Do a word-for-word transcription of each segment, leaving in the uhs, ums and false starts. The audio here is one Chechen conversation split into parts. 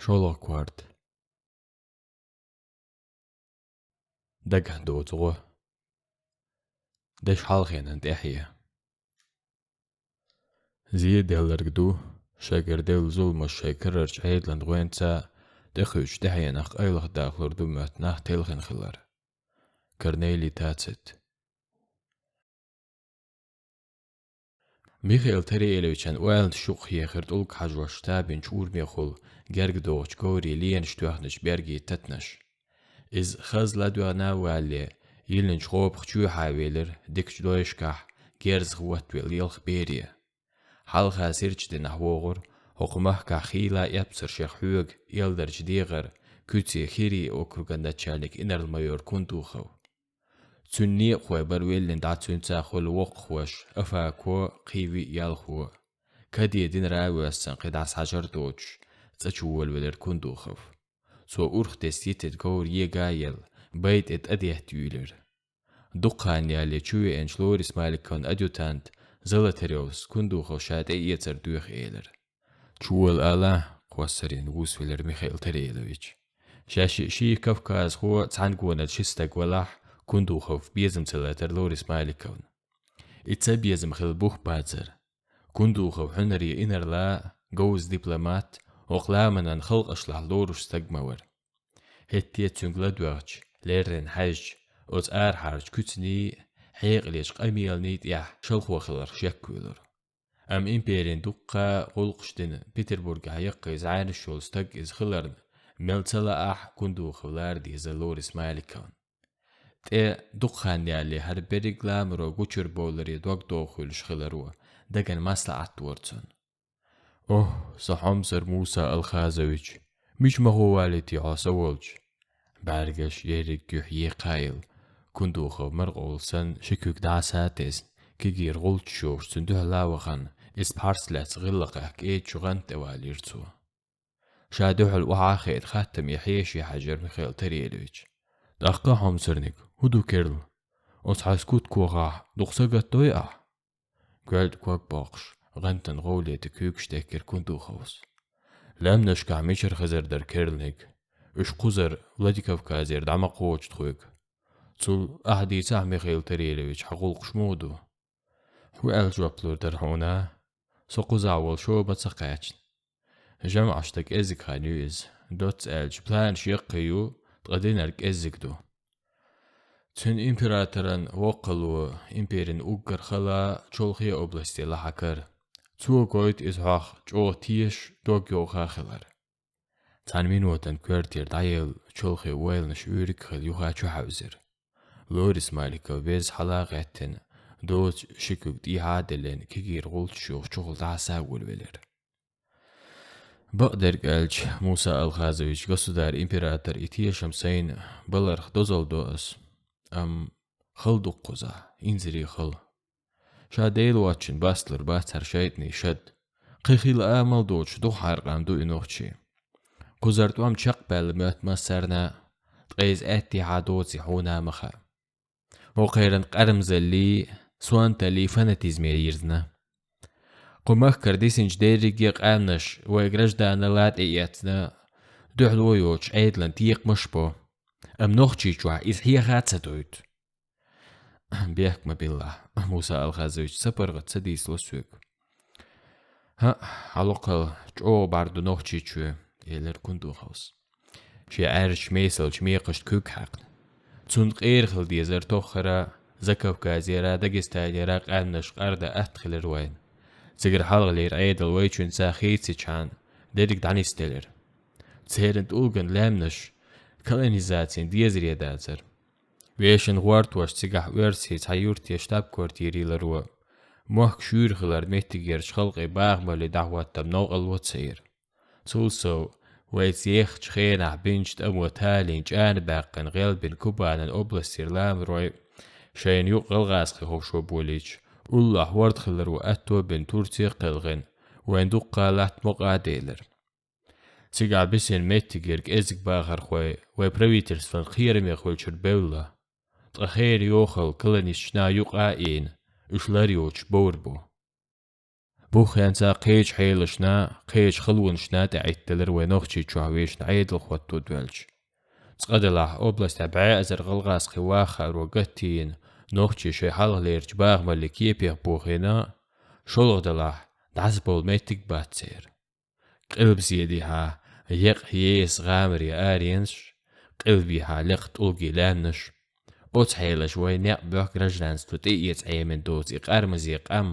ШолгӀа корта. Дагахь доцу гӀо. Даш хьалхенан тӀаьхье. Зеделларг ду, шайгара девлла зуламаш шайн карарчу Ӏедалан гӀоьнца тӀекхуьучу тӀаьхьенах къайлаха дахлур ду моьтту нах телхина хилар. Корнелий Тацит. Михаил Тариэлевичан ойланаш юкъахь ехира тӀулг хьажош табинчу урамехула герга догӀучу говрийн ленаш тоьхначу бергийн татанаш. Иза хаза ладоьгӀна а валале, йиллинчу гӀопах чоьхьа велира дикачу дойшкахь герзах ваттавелла ялх бере. Хьалха сирчу динахь вогӀура хӀокху махкахь хийла эпсар шех хьоьга, элдарчу дегӀара, куьце ХӀирийн округан начальник инарла-майор Кундухов. Цуьнан некъахой бара веллина дӀа цуьнца хуьлу воккхахвоша Афако, кхийви ялхо. Каде динара а воьссина кхин дӀа схьажар доцуш, цӀа чу волавелира Кундухов. Цо урх тесна йитина говр ега а елла, бай тӀе тӀадетта юьйлира. Дукха хан ялале чу веанчу Лорис Маликовна адъютанта Золотарёвс Кундухов ша тӀеэцар доьху элира. Чу вола ала, кхоссарийна вусвелира Михаил Тариэлевич. Шаьш ши кавказхо цхьана гонан ши стаг валахь, Кундухов безам ца латара Лорис Маликовна. И цабезам хила бух бацара. Кундухов хьуьнаре инарла, говза дипломат, хӀокху ламанан халкъашлахь лоруш стаг ма вара. ХӀетте а цуьнга ладоьгӀча, леррина хьаьжча, оцу арахьарчу куьцаний, хьекъалечу къамеланий тӀехь шалхо хиларх шек вуьйлура. Амма империн дуккха гӀуллакхаш дина Петербургехь яккхий зӀанаш йолу стаг иза хиларна, мел ца лаахь, Кундухов лара деза Лорис Маликовна. ТӀе дукха хан ялале хӀара берриг ламаро гучуьра бовларе дог дохуьйлуш хиларо дагана маслаӀат дора цунна. Охьо, сан хьомсара Муса Алхазович, мича ма гӀо валийти хьо сан волчу? БӀаьргаш ерриг юьхь екха а елла, Кундухов маркъовла санна ши куьг дӀаса а тесна, кегийра гӀулчаш йохуш цуьнан дуьхьал а вахана, иза пхьарс лаьцна гӀиллакхехь кӀеда чу гӀанта тӀевалийра цо. Ша дуьхьал охьа а хиъна хаттаме хьеший хьаьжира Михаил Тариэлевич. ТӀаккха, хьомсарниг, хӀун ду керла? Оцу хьайн скуткохахь дукха сагатдой ахь? Коьрта ког боккхуш, гӀантана гӀовле тӀе куьйгаш дехкира Кундуховс. Лаьмнашкахь мичара хезар дара керланиг? Уьш кхузара Владикавказера дӀа ма кхочу тхоьга. Цул ахьа дийцахь, Михаил Тариэлевич, хьан гӀуллакхаш муха ду? ХӀун аьлла жоп лур дара хьуна? Со кхузахь волу шо ма ца кхаьчна. ЖамӀаш дан кӀезиг хан ю иза. Доцца аьлча, планаш яккхий ю, ткъа динарг кӀеззиг ду. Цуьнан императоран воккхало, империн уггар хала Чолхе областе лахьакара. Цо гойту иза хьох чӀогӀа тешаш, дог йовха хилар. Цхьана минотан коьртера дӀаелла Чолхе ойланаш уьйриг хила юха чу хьаьвзира. Лорис Маликов веза хьала а гӀеттина, доцу ши куьг тӀехьа а деллина, кегийра гӀулчаш йохуш чухула дӀаса а волавелира. Бакъдерг аьлча, Муса Алхазович, государь-император, и тешам сайна баларх дозалла до ас. Амма хала ду кхузахь, инзаре хала. Ша Дела воцчунна баслур бац хӀара шайтӀанийн шад. Кхин хила амал доцуш дукха хьаркъам ду и нохчий. Кхузара тӀом чекхбаьлла моьтту массарна, ткъа иза аьттехьа доций хьуна а ма хаьа. ХӀокхеран къарамзаллий, сонталлий фанатизме йирзина. Кху махкара дисинчу дерриге а къаьмнаш вай гражданал а тӀеэцна, дуьхьало йоцуш Ӏедалан текхамаш а бо. Амма Нохчийчохь иза хьеха а ца дойту. Бехк ма биллахь, Муса Алхазович, ца паргӀат ца дийцало соьга. ХӀаъ, хьалокхал чӀогӀа бӀаьрг ду Нохчийчоь, элира Кундуховс. Шен Ӏаьржачу мейсалчу мекхашна куьг хьаькхна. Цунна къера хила дезара тоххара, Закавказера, Дагестанера къаьмнаш къарда атта хилира вайна. Цигара хьалхалера Ӏедал вайчуьнца хийцичхьана, дерриг дӀанисделира. Церан тӀулган лаьмнаш колонизацин дезаре дацара. Вешан гӀортош цигахь оьрсийн цхьа юрте штаб-квартира йилларо, мохк шуьйра хиларна меттигерчу халкъийн бахамаллин дӀахӀоттам новкъарло ца йира. Цул сов, вайца ехачу хенахь бинчу тӀамо талийна чӀана баьккхина гӀелбина Кубанан областера ламарой шайна юкъа гӀалгӀазкхи ховшо болийча, уллохь хӀордахиларо аьтто бина Турце а кхелхина, вайн дуккха латта мукъа а делира. Цигахь бисина меттигера кӀеззиг бахархой вай правительстван кхераме хуьлучуьра бевлла, ткъа хенан йохалла колонисташна юкъа а ийна, уьш лар йоцуш бовр бу. Буххенца кхечу хьелашна, кхечу халонашна тӀеӀитталара вай Нохчийчохь вешан Ӏедал хӀотто доьлча. Цкъа делахь областехь бӀе эзар гӀалгӀазкхи вахаро гатийна, нохчий шайн хьалхалерчу бахамаллин кепех бохийна, шолгӀа делахь дӀасабовла меттиг бац церан. Къилбаседехьа екъа еса гӀамарийн аренаш, къилбехьа лекха тӀулгийн лаьмнаш. Оцу хьелаша вайн некъ боьхку гражданство тӀеэца Ӏемина доцу и къармазе къам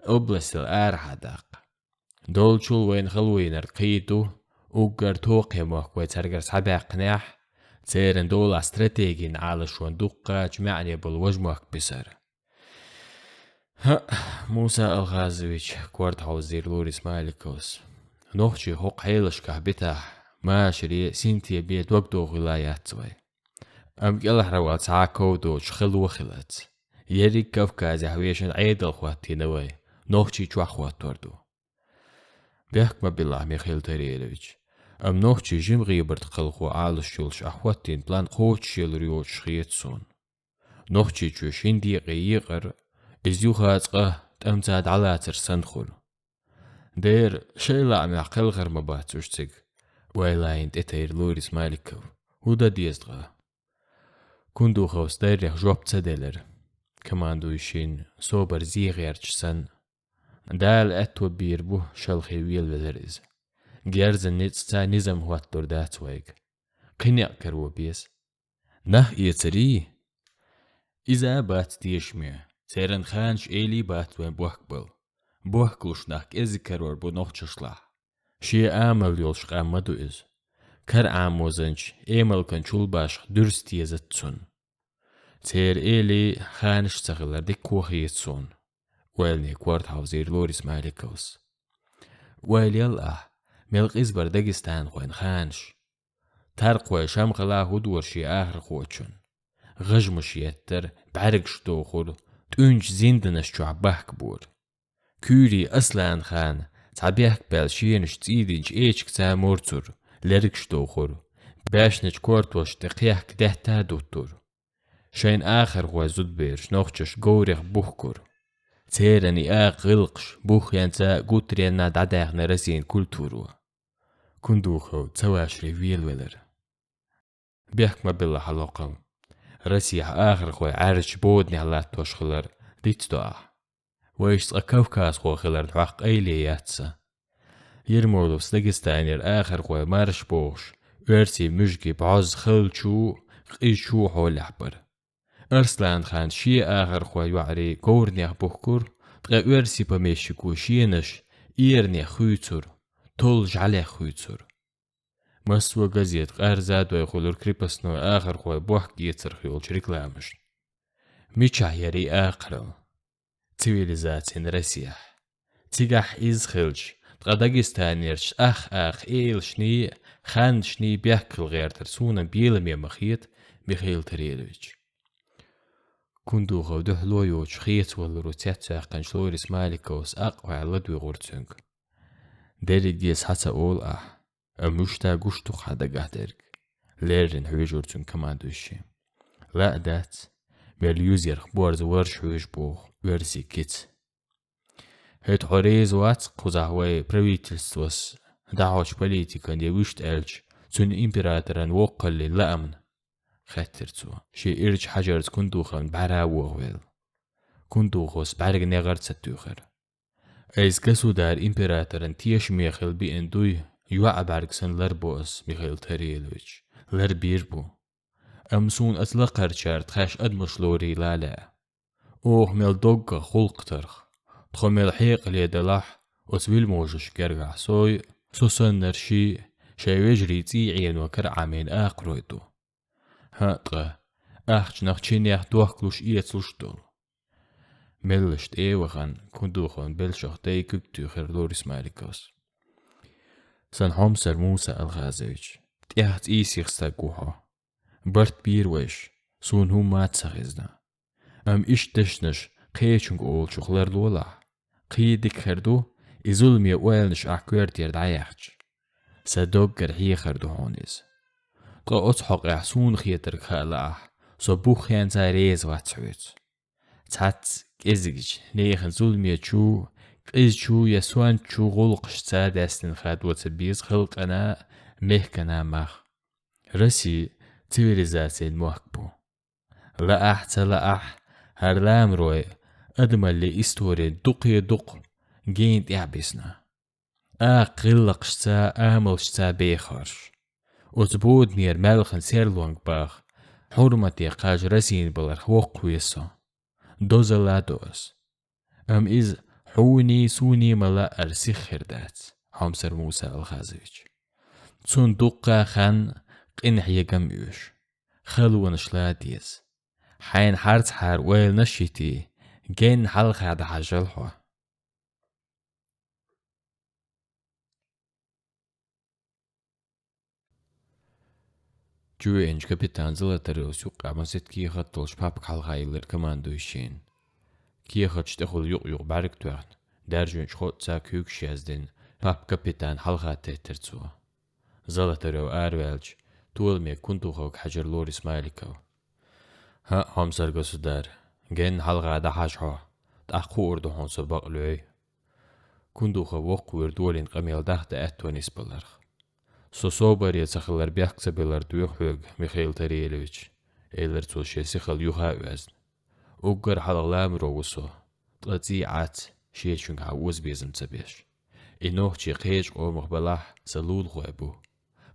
областал арахьа даккха. Долчул вайна хало йинарг кхин ду, уггар тоххе мохк вай цаьргара схьабаьккхинехь, церан долахь стратегин Ӏалашонан дуккхачу маьӀне болу важа мохк бисар. ХӀаъ, Муса Алхазович, — корта хьовзийра Лорис Маликовс. — Нохчий хӀокху хьелашкахь битахь, машаре, синтеме дог дохийла яц вай. Амма кӀелхьарвала цхьа а ков доцуш хало хилац. Ерриг Кавказехь вешан Ӏедал хӀоттийна вай, Нохчийчохь хӀоттор ду. Бехк ма биллахь, Михаил Тарелович, амма нохчий жима гӀебарта кхалхо Ӏалаш йолуш ахь хӀоттийна план кхочушъялур йоцуш хета суна. Нохчийчоь шина декъе екъар, иза юха цкъа тӀамца дӀалацар санна хуьлу. Дера, шайн лаамехь кхелхар ма бац уьш цига, — ойланехь тӀетайра Лорис Маликов. — ХӀун дан деза ткъа? Кундуховс даррех жоп ца делира. Командующин собар зен гӀерташ санна, Дала аьтто бийр бу, шалхе велавелира иза. Герзан ницкъаца низам хӀоттор дац вайга. Кхин некъ каро беза. Нах эцарий? Иза а бац тешаме, церан ханаш элий бац вайн бохкабала. Бохкалуш нах кӀезиг карор бу нохчашлахь. Шен амал йолуш къам ма ду иза. Кара Ӏамозанчу эмалкан чул башха дуьрста езац цунна. Церан элий ханаш ца хилар дика хета суна, — ойлане корта хьовзийра Лорис Маликовс. — Ойла елла ахь, мел къиза бара дагестанхойн ханаш. Таркхой шамхала хӀун дора шен ахархочун? ГӀажмаш еттара, бӀаьргаш дохура, тӀуьнчу зинданаш чохь бахка бора. Куьйрийн Аслан-хан цхьа бехк баьлла шенаш цӀийдинчу эчигца морцура, лергаш дохура, баьшначу кортош тӀе кхехка даьтта а дуттура. Шайн ахархой зудбераш нохчаш говрех бухкура. Церан и акха гӀиллакхаш буххенца гуттаренна дӀадаьхна Россин культуро. Кундухов ца вашаре велавелира. Бехк ма билла хьалокхал. Россехь ахархой Ӏаьржачу боданехь латтош хилар диц до ахь. Вайша цкъа кавказхо хиларна хьох къайле яц сан. Ермоловс Дагестанера ахархой марш бохуш, оьрсийн муьжги бӀозза халчу, къизачу хьолехь бара. Арслан-хан шен ахархой йоӀарий говранех бухкура, ткъа оьрсийн помещико шенаш эранех хуьйцура, толла жӀаьлех хуьйцура. Массо а газета къарза а дойхуьлура крепостной ахархой бохка эцарх йолчу рекламашна. Мичахь яра и акхаралла? Цивилизацин Россехь. Цигахь иза хилча, ткъа Дагестанерчу ах-аха элашний, ханнашний бехк хила гӀертар суна беламе ма хета, Михаил Тарелович. Кундухов дуьхьало йоцуш хецаваларо цецваьккхинчу Лорис Маликовс акъваьлла дуьйгӀура цуьнга. Дерриге схьа ца олу ахь, амма уьш та гуш ду-кх хьан дагахь дерг, — леррина хьоьжура цуьнга командующий. — Лаа дац, мел юзерх борза варш хьоьжу боху оьрсийн кица. — ХӀета хьо реза вац-кх кхузахь вай правительствос дӀахьочу политикан я вуьшта аьлча, цуьнан императоран воккхаллин лаамна? — хаьттира цо, шен ирчу хьажарца Кундуховна бӀаьра а вохавелла. Кундуховс бӀаьрга негӀар ца туьйхира. — Айса государь-императоран тешаме хила биъна дуй, йоӀа бӀаьрг санна ларбо ас, Михаил Тарелович, ларбийр бу. Амма суна аса лакхарчара тхаьш адамаш лорийла лаьа. Оха мел доггах гӀуллакх тарх, тхо мел хьекъале далахь, оцу вельможашка гергахь сой, со саннарший, шайн вежарий цӀий Ӏено кара Ӏамийна акхарой ду. ХӀаъ, ткъа ахчанах, чинех дохкалуш, эцалуш долу. Меллаша тӀе а вахана, Кундуховн белшах дай куьг туьйхира Лорис Маликовс. — Сан хьомсара Муса Алхазович, тӀех цӀийсих стаг ву хьо. Барт бийр вайша, суна хӀумма а ца хезна. Амма иштта дешнаш кхечуьнга олучух ларлолахь, кхин дика хир ду, и зуламе ойланаш ахь коьртера дӀаяьхча. Сан доггара хьехар ду хьуна иза. Ткъа оцу хьокъехь суна хетарг хаа лаахь, со буххенца реза вац хьоьца. Цхьацца кӀезигчу нехан зуламе чу Къизачу я сонтачу гӀулакхашца даьстина хадо ца беза халкъана, мехкана мах. Россия цивилизацин мохк бу. Лаахь, ца лаахь, хӀара ламарой адамаллин историн дукхе дукха гена тӀехьабисна. Акха гӀиллакхашца, амалшца бехарш. Оцу боданера маьлхан серлонга баха, хьурмате кхаж расийна баларх воккхаве со. Дозалла до ас. Амма иза хьуний, суний ма лаара сиха хир дац, Хьомсара Муса Алхазович. Цунна дуккха хан, къинхьегам оьшу. Халонаш ла деза. Хьайна харцхьара ойланаш йитий, генна хьалха дӀахьажал хьо. Чувенчу капитан Золотарёвс юккъехь масийтта кехат долуш папка хьалха йиллира командующийна. Кехаташ тӀехула юкъ-юкъ бӀаьрг тоьхна, даьржинчу хоццахь куьйгаш яздина, папка капитана хьалха теттира цо. Золотарёв араваьлча, толамега Кундуховга хьаьжира Лорис Маликов. ХӀаъ, Хьомсара государь, генна хьалха дӀахьажа хьо, тӀаккха хуур ду хьуна со бакъ лоьй. Кундухов воккхавира долийна къамел дахда аьтто нисбаларх. Со собаре ца хилар бехк ца белар доьху хьоьга, Михаил Тарелович, элира цо шен сихалла юха а оьзна. Уггар хьалха ламаро ву со, ткъа цӀий Ӏац, шечуьнга хьан оза безам ца беш. И нохчий кхечу къомах балахь, сан лулахой бу.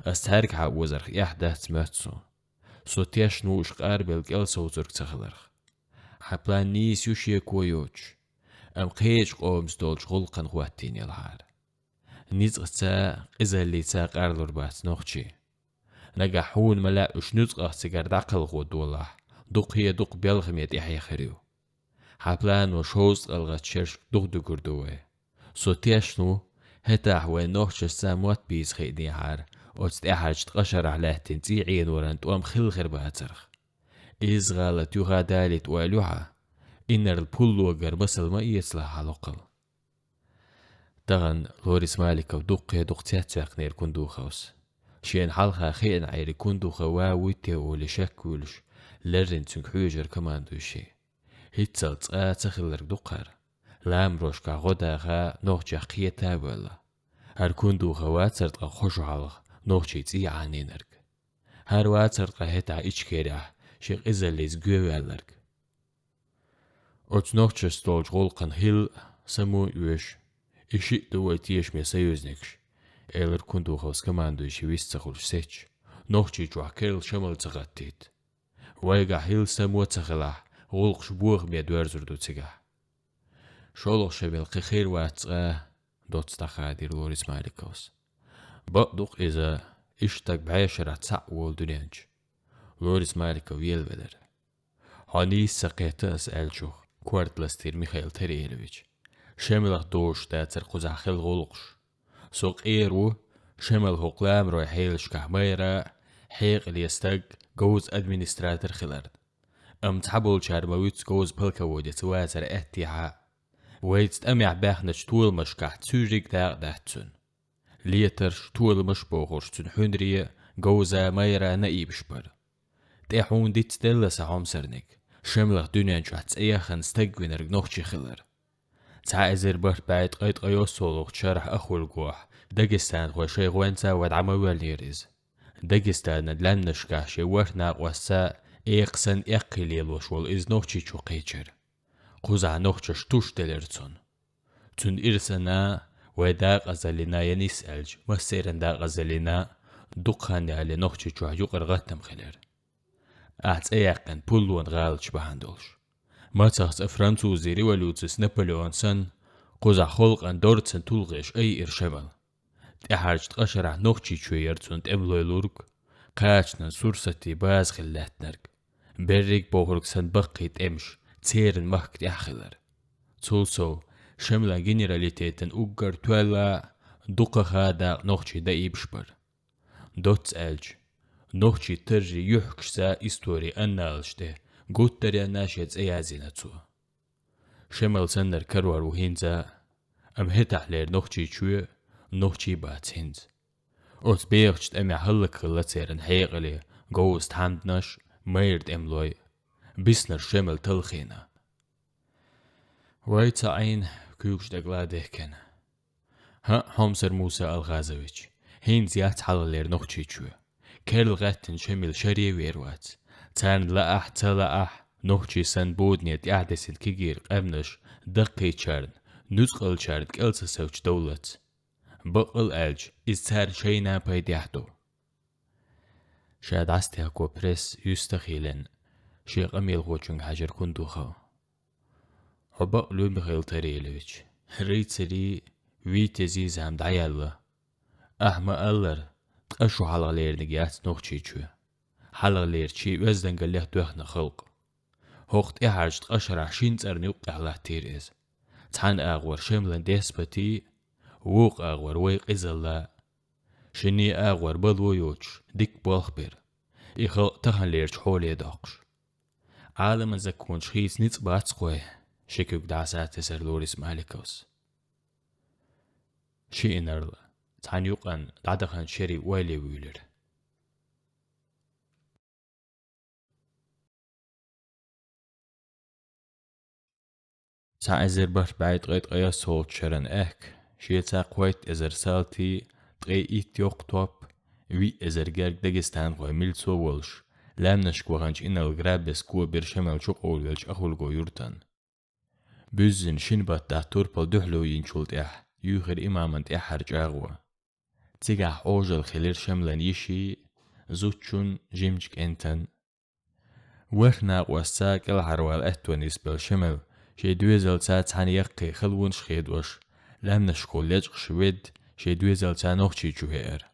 Ас цаьрга хьан озарх эхь дац моьтту суна. Со тешна ву уьш къарбелла кӀел совцург ца хиларх. Хьан план нийса ю шеко йоцуш, амма кхечу къомаца долчу гӀуллакхана хӀоттийнелхьара. Ницкъаца, къизаллица къарлур бац нохчий. Нагахь хьуна ма лаьа уьш нуьцкъах цигара дӀакхалхо долахь, дукхе а дукха белхаме тӀаьхье хир ю. Хьан плано шовзткъалгӀачу шерашка духадуьгур ду вай. Со тешна ву, хӀетахь вайн нохчашца мотт бийца хиънехьара, оцу тӀаьхьарчу ткъа шарахь лаьттина цӀий Ӏеноран тӀом хилла хир бацарх. Изза гӀалат юха далийта ойла ю хьан? Инарла пуллогара масал ма эцалахь хьан локхал. Тахана Лорис Маликов дуккхе дукха цецваьккхинера Кундуховс. Шена хьалха хиъна Ӏийри Кундухов ван вуй те олий шек а вуьйлуш, леррина цуьнга хьоьжура командующий. ХӀинццалц цкъа а ца хилларг ду-кх хӀара. Ламарошкахь гӀо даха, нохчех кхета а ваьлла. ХӀара Кундухов вацара ткъа кхо шо хьалха нохчийн цӀий Ӏанийнарг. ХӀара вацара ткъа хӀетахь Ичкерехь шен къизаллица гӀо ваьлларг. Оцу нохчашца долчу гӀуллакхана хӀилла, само а оьшу, и шиъ ду вай тешаме союзникаш, элира Кундуховс командующий вист ца хуьлуш сецча, Нохчийчохь керла Шемал ца хӀоттийта. Вайгахь хӀилла само ца хилахь, гӀуллакхаш бохаме доьрзур ду цигахь. ШолгӀа Шемал кхин хир вац цкъа, доцца дӀахадийра Лорис Маликовс. Бакъ ду-кх иза, иштта стаг бӀешарахь цхьаъ волу дуьнен чу. Лорис Маликов велавелира. Хьо нийса ца кхетта ас аьллачух, корта ластийра Михаил Тариэлевич. Шемалах дозуш дацара кхузахь хилла гӀуллакхаш. Со къера ву, Шемал хӀокху ламаройн хьелашкахь майра, хьекъале стаг, говза администратор хиларна. Амма цхьаболчара ма вуьту говза полководец вацара аьттехьа а. Вайца тӀамехь баьхначу толамашкахь цуьрриг дакъа дац цуьнан. Летарш, толамаш бохурш цуьнан хьуьнаре, говза, майра наибаш бара. ТӀе хьуна дицделла сан хьомсарниг, Шемалах дуьнен чохь цӀе яхана стаг винарг нохчи хилар. Цхьа эзар бархӀ бӀе ткъе ткъайоьссолгӀачу шарахь ахволгохь, дагестанхой шайн гӀоьнца вай дӀа ма воьллера иза. Дагестанан лаьмнашкахь шен ворхӀ накъостца экха санна эккхий лелош волу иза Нохчийчу кхечира. Кхузахь нохчаш туш делира цунна. Цуьнан ирсана, вайн дакъазаллина я нисса аьлча, массеран дакъазаллина, дукха хан ялале Нохчийчохь юкъара гӀаттам хилира. Ахь цӀе яьккхина пуллона гӀалаташ бахьана долуш. Мацах цкъа французийн революцис Наполеон санна, кхузахь халкъан дорцан тулгӀеш айира Шемал. ТӀаьхьарчу ткъа шарахь Нохчийчоь яра цунна тӀемалой лург, кхачанан сурсатийн база хилла лаьттинарг. Берриг бохург санна баккхий тӀемаш церан махка тӀехь хилар. Цул сов, Шемалан генералитетан уггар тоьлла, дукхаха дакъа нохчийн даибаш бара. Доцца аьлча, нохчийн таржийн юьхкашца историн анналаш тӀе гуттаренна шен цӀе язйина цо. Шемал саннарг карор ву хӀинца а, амма хӀетахьлера Нохчийчоь, нохчий бац хӀинца. Оцу бехачу тӀамехь хӀаллакьхилла церан хьекъале, говза тхьамданаш, майра тӀемалой, биснарш Шемал талхийна. Вай ца Ӏийна, куьйгаш дагала дехкена. ХӀаъ, Хьомсара Муса Алхазович, хӀинца яц хьалхалера Нохчийчоь. Керла гӀаьттина Шемил шаре вер вац. Царна лаахь, ца лаахь, нохчий санна бодане тӀаьхьадесина кегийра къаьмнаш даккхийчарна, нуьцкъалчарна кӀел ца совчу довлац. Баккъал аьлча, иза царна шайна пайдехь ду. Ша дӀасатехко пресса юьстах а йиллина, шен къамелхочуьнга хьаьжира Кундухов. Хьо бакъ луьй, Михаил Тарелович, рыцарий, витязий зама дӀаяьлла. Ахьа ма-аллара, ткъа шу хьалхалерниг яц Нохчийчоь. Хьалхалерчий оьздангаллех доьхна халкъ. ХӀокху тӀаьхьарчу ткъа шарахь шина цӀарна юккъехь латтийра иза. Цхьана агӀор Шемлан деспотий, вукху агӀор вай къизалла. Шинний агӀор бало йоцуш, дика болх бира. И халкъ таханлерчу хьоле доккхуш. Ӏаламан законаш хийца ницкъ бац кхой, ши куьг дӀасатесара Лорис Маликовс. Ши инарла, цхьана юкъанна дӀадаханчу шерийн ойла вуьйлира. Цхьа эзар бархӀ бӀе ткъе ткъайоьссолгӀачу шеран аьхка, шеца кхойтта эзар салтий, ткъе итт йоккха топ, виъ эзар герга дагестанхой милцо а волуш, лаьмнашка ваханчу инарла граббес го бира Шемал чу къовлавеллачу Ахулго юьртана. Буьззина шина баттахь турпал дуьхьало йинчул тӀаьхьа юьйхира имаман тӀаьххьара чӀагӀо. Цигахь Ӏожалла хилира Шемлан йишин, зудчун, жимачу кӀентан. ВорхӀ накъостца кӀелхьарвала аьтто нисбелла Шемал шен доьзалца цхьаьна яккхий халонаш а хедош, лаьмнашкахула лечкъаш ведда, шен доьзалца Нохчийчу веара.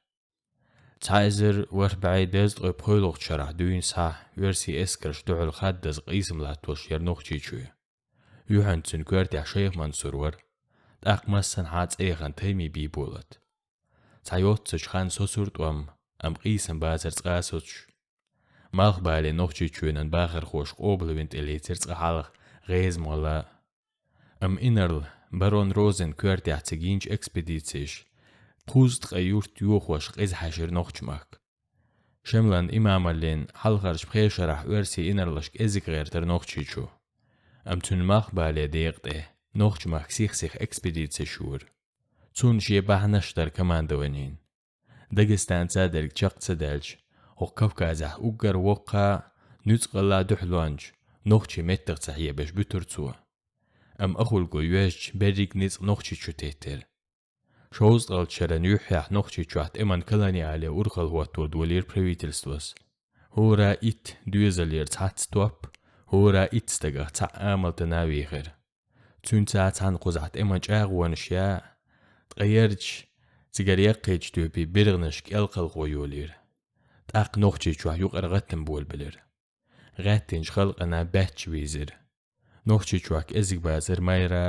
Цхьа эзар ворхӀ бӀе дезткъе пхоьалгӀачу шарахь дуьйна схьа оьрсийн эскаршна дуьхьал хаддаза къийсам латтош яра Нохчийчоь. Юьхьанца цуьнан коьртехь Шайх Мансур вара, тӀаккха массанхьа цӀе яхана Тайми Бийболат. Цхьа йоццачу ханна сосура тӀом, амма къийсам бацара цкъа а соцуш. Малхбален Нохчийчоьнан бахархоша къобалвина тӀелецира цкъа хьалха ГӀеза-молла. Амма инарла барон Розен коьртехь цига йинчу экспедицеша кхузткъе юрт йохош къиза хьаьшира Нохчмахка. Шемлан имамаллин хьалхарчу пхеа шарахь оьрсийн инарлашка кӀезиг гӀертара Нохчийчу. Амма цуьнан малхбален декъа тӀе Нохчмахка сих-сиха экспедицеш юра. Цунна шен бахьанаш дара командованин. Дагестанца дерг чекх ца даьлча, хӀокху Кавказехь уггар воккхах, нуьцкъаллах дуьхьалонча нохчийн меттах ца хьебеш буьтура цо. Амма Ахулго йоьзча, берриг ницкъ Нохчийчу теттира. ШовзткъалгӀачу шеран юьххьехь Нохчийчохь тӀеман колониале урхалла хӀотто долийра правительствос. ХӀора итт доьзалера цхьацца топ, хӀора итт стагах цхьаъ амалтана вийхира. Цуьнца цхьаьна кхузахь тӀеман чӀагӀонаш яа, ткъа ярча, цигара яккхийчу тоьпийн биргӀанаш кӀел кхалхо йолийра. ТӀаккха Нохчийчохь юкъара гӀаттам болабелира. ГӀаьттинчу халкъана баьчча вийзира. Нохчийчохь кӀезиг бацара майра,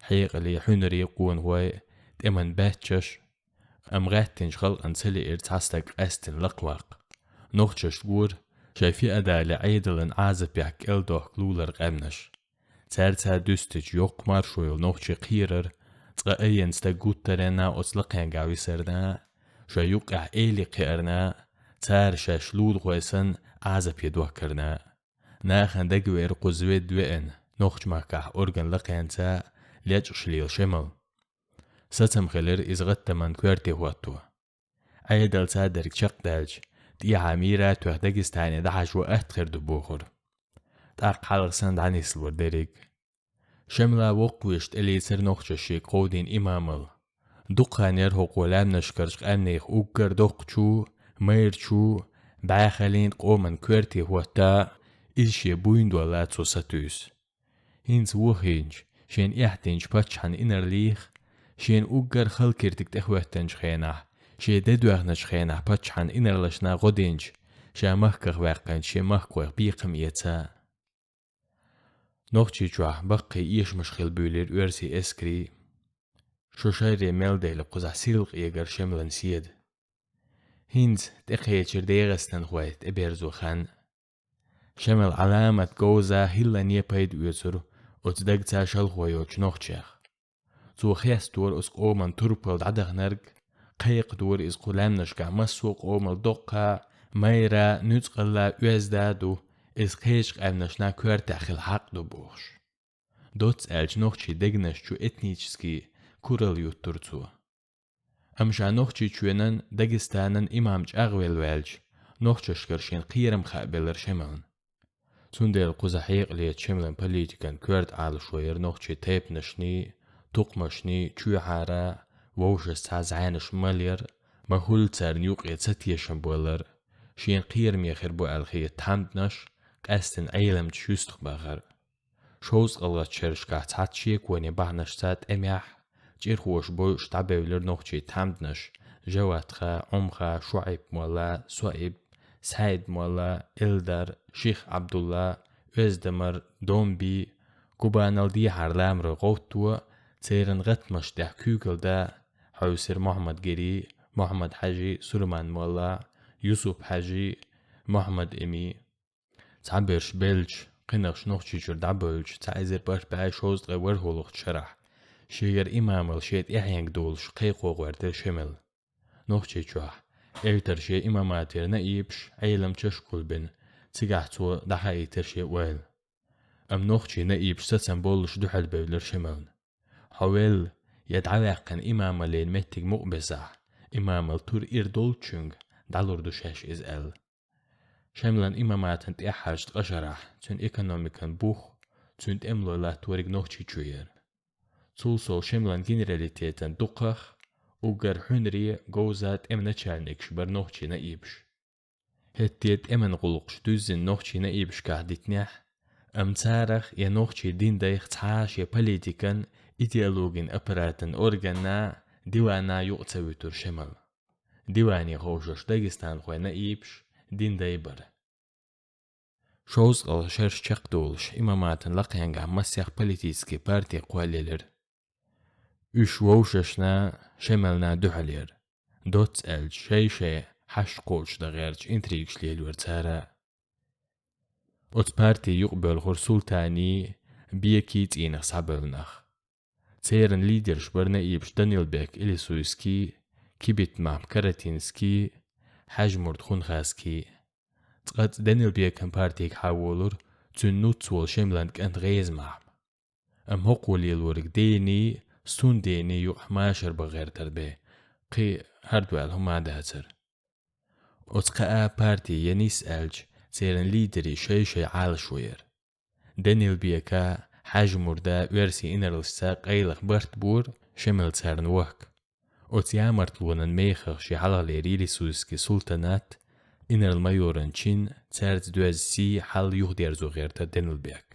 хьекъале, хьуьнаре къонахой, тӀеман баьччаш, амма гӀаьттинчу халкъана ца лиира цхьа стаг къаьстина лакхаваккха. Нохчашна гора шайн феодалан Ӏедалан Ӏазапехь кӀел дохка лулара къаьмнаш. Цаьрца дуьстича йоккха маршо йолу нохчий кхерара, цкъа айина стаг гуттаренна оцу лакхенгахь висарна, шайн юккъехь эли кхиарна, цара шаьш лулахой санна Ӏазапе дохкарна. Нахана дагавеара кхуза ведда веана, Нохчмахкахь орган лакхенца лечкъаш лела Шемал. Сацам хилира иза гӀаттаман коьрте хӀотто. Ӏедалца дерг чекхдаьлча, тӀехьа мийра тоьхна Дагестане дӀахьажо атта хир ду бохура. ТӀаккха хьалха санна дӀанислора дерриг. Шемала воккхавеш тӀелийцира нохчаша шега кховдийна имамалла. Дукха хан яра хӀокхо лаьмнашкарчу къаьмнех уггар доккхачу, майрачу, бӀаьхаллин къоман коьрте хӀотта, иза шен буйна долла цо сатуьйсу. ХӀинца вохийначу, шена эхь динчу паччахьан инарлех, шена уггар хала киртиг тӀехӀоьттинчу хенахь, шен де доьхначу хенахь паччахьан инарлашна гӀо динчу, ша махках ваьккхинчу шен махкахойх бекхам эца. Нохчийчохь баккхий эшамаш хила буьйлира оьрсийн эскарийн. Шо шайре мел делла кхузахь сирла къегара Шемлан седа. ХӀинца тӀекхечира дегӀастанхой тӀеберзо хан. Шемал Ӏаламат говза хӀиллане пайда оьцура оцу дагца шалхо йоцучу нохчех. Цо хестора оцу къоман турпал дӀадаханарг, кхайкхадора иза кху лаьмнашкахь массо а къомал доккха, майра, нуьцкъала оьзда а ду, иза кхечу къаьмнашна коьртехь хила хьакъ ду бохуш. Доцца аьлча, нохчий дегнаш чу этнически курал юттур цо. Амма ша Нохчийчоьнан, Дагестанан имам чӀагӀвелла ваьлча, нохчашкара шен кхерам хаа беллар Шемална. Цундела кхуза хьекъале Шемалан политикан коьрта Ӏалашо яр нохчий тайпанашний, тукхамашний чоьхьара, вовшашца зӀаьнаш малар, ма хулла царна юкъе цатешам болар, шена кхераме хир бу аьлла хета хӀамданаш, къаьстина Ӏеламчу юьстах бахар. ШовзткъалгӀачу шерашкахь цхьацца шеконе бахьанашца тӀемехь, чӀирхоша бойуш дӀабевлира нохчий тхьамданаш: Жаватха, Ӏумха, ШоӀип-молла, Соиб, Саид-молла, Элдар, Ших Ӏабдулла, Оьздамар, Домби, Кубанал дехьара ламара гӀовтто, церан гӀаттамаш тӀехь куьйгалла да, хьовсира Мухьаммад-Гири, Мухьаммад-Хьажи, Сулайман-молла, Юсуп-Хьажи, Мухьаммад-Эми. Цхьаберш белча, кхинах Нохчийчуьра дӀабевлча, цхьа эзар бархӀ бӀе шовзткъе ворхӀалгӀачу шарахь, шегара имамал шен тӀаьхьенга долуш кхайкхо гӀоьртира Шемал. Нохчийчохь, эльтара шен имаматера наибаш, Ӏеламчаш гулбина, цигахь цо дӀахаийтира шен ойла. Амма нохчий наибаш сацам боллуш дуьхьал бевлира Шемална. Хьо велла, я дӀаваьккхина имамаллин меттиг мукъабесахь, имамал тур ира долчуьнга дӀалур ду шаьш иза аьлла. Шемалан имаматан тӀаьххьарчу ткъа шарахь цуьнан экономикан бух, цуьнан тӀемалой латториг Нохчийчу яра. Цул сов Шемалан генералитетан дукхах, уггар хьуьнаре, говза тӀеман начальникаш бара нохчий наибаш. ХӀетте тӀеман гӀуллакхаш дуьззина нохчий наибашкахь дитинехь, амма царах я нохчий дин дайх цхьа а шен политикан, идеологин аппаратан органна, диванна юкъа ца вуьтура Шемал. Диване ховшуш дагестанхойн наибаш дин дай бара. ШовзткъалгӀа шераш чекхдолуш, имаматан лакхенгахь масех политически парти кхоллаелира. Уьш вовшашна, Шемална дуьхьал яра. Доцца аьлча, шай-шай хьашт кхочушдан гӀерташ интригаш лелайора цара. Оцу парти юкъа боьлхура Султаний, Бекий цӀийнах схьабевлла нах. Церан лидерш бара наибаш Данилбек Илисуйский, Кибитмахьм Каратинский, Хьаьжмурд Хунхаский. Цкъацкъа Данилбекан партига хьаволура цуьнан нуц волу Шемалан кӀант ГӀезамахьм. Амма хӀокхо лелориг дений, суннений юкъахь машар бан гӀертар бен, кхин хӀара дуьхьал хӀума дацара. Оцу кхаа парти я нис аьлча, церан лидерийн шай-шай Ӏалашо яра. Данилбека, Хьаьжмурда оьрсийн инарлашца къайлаха барт бора, Шемал царна вахка. Оцу ямартлонан мехах шен хьалхалера Илисуйский Султанат, инарла-майоран чин, цаьрца доьзна сий, хьал юхадерзо гӀертара Данилбек.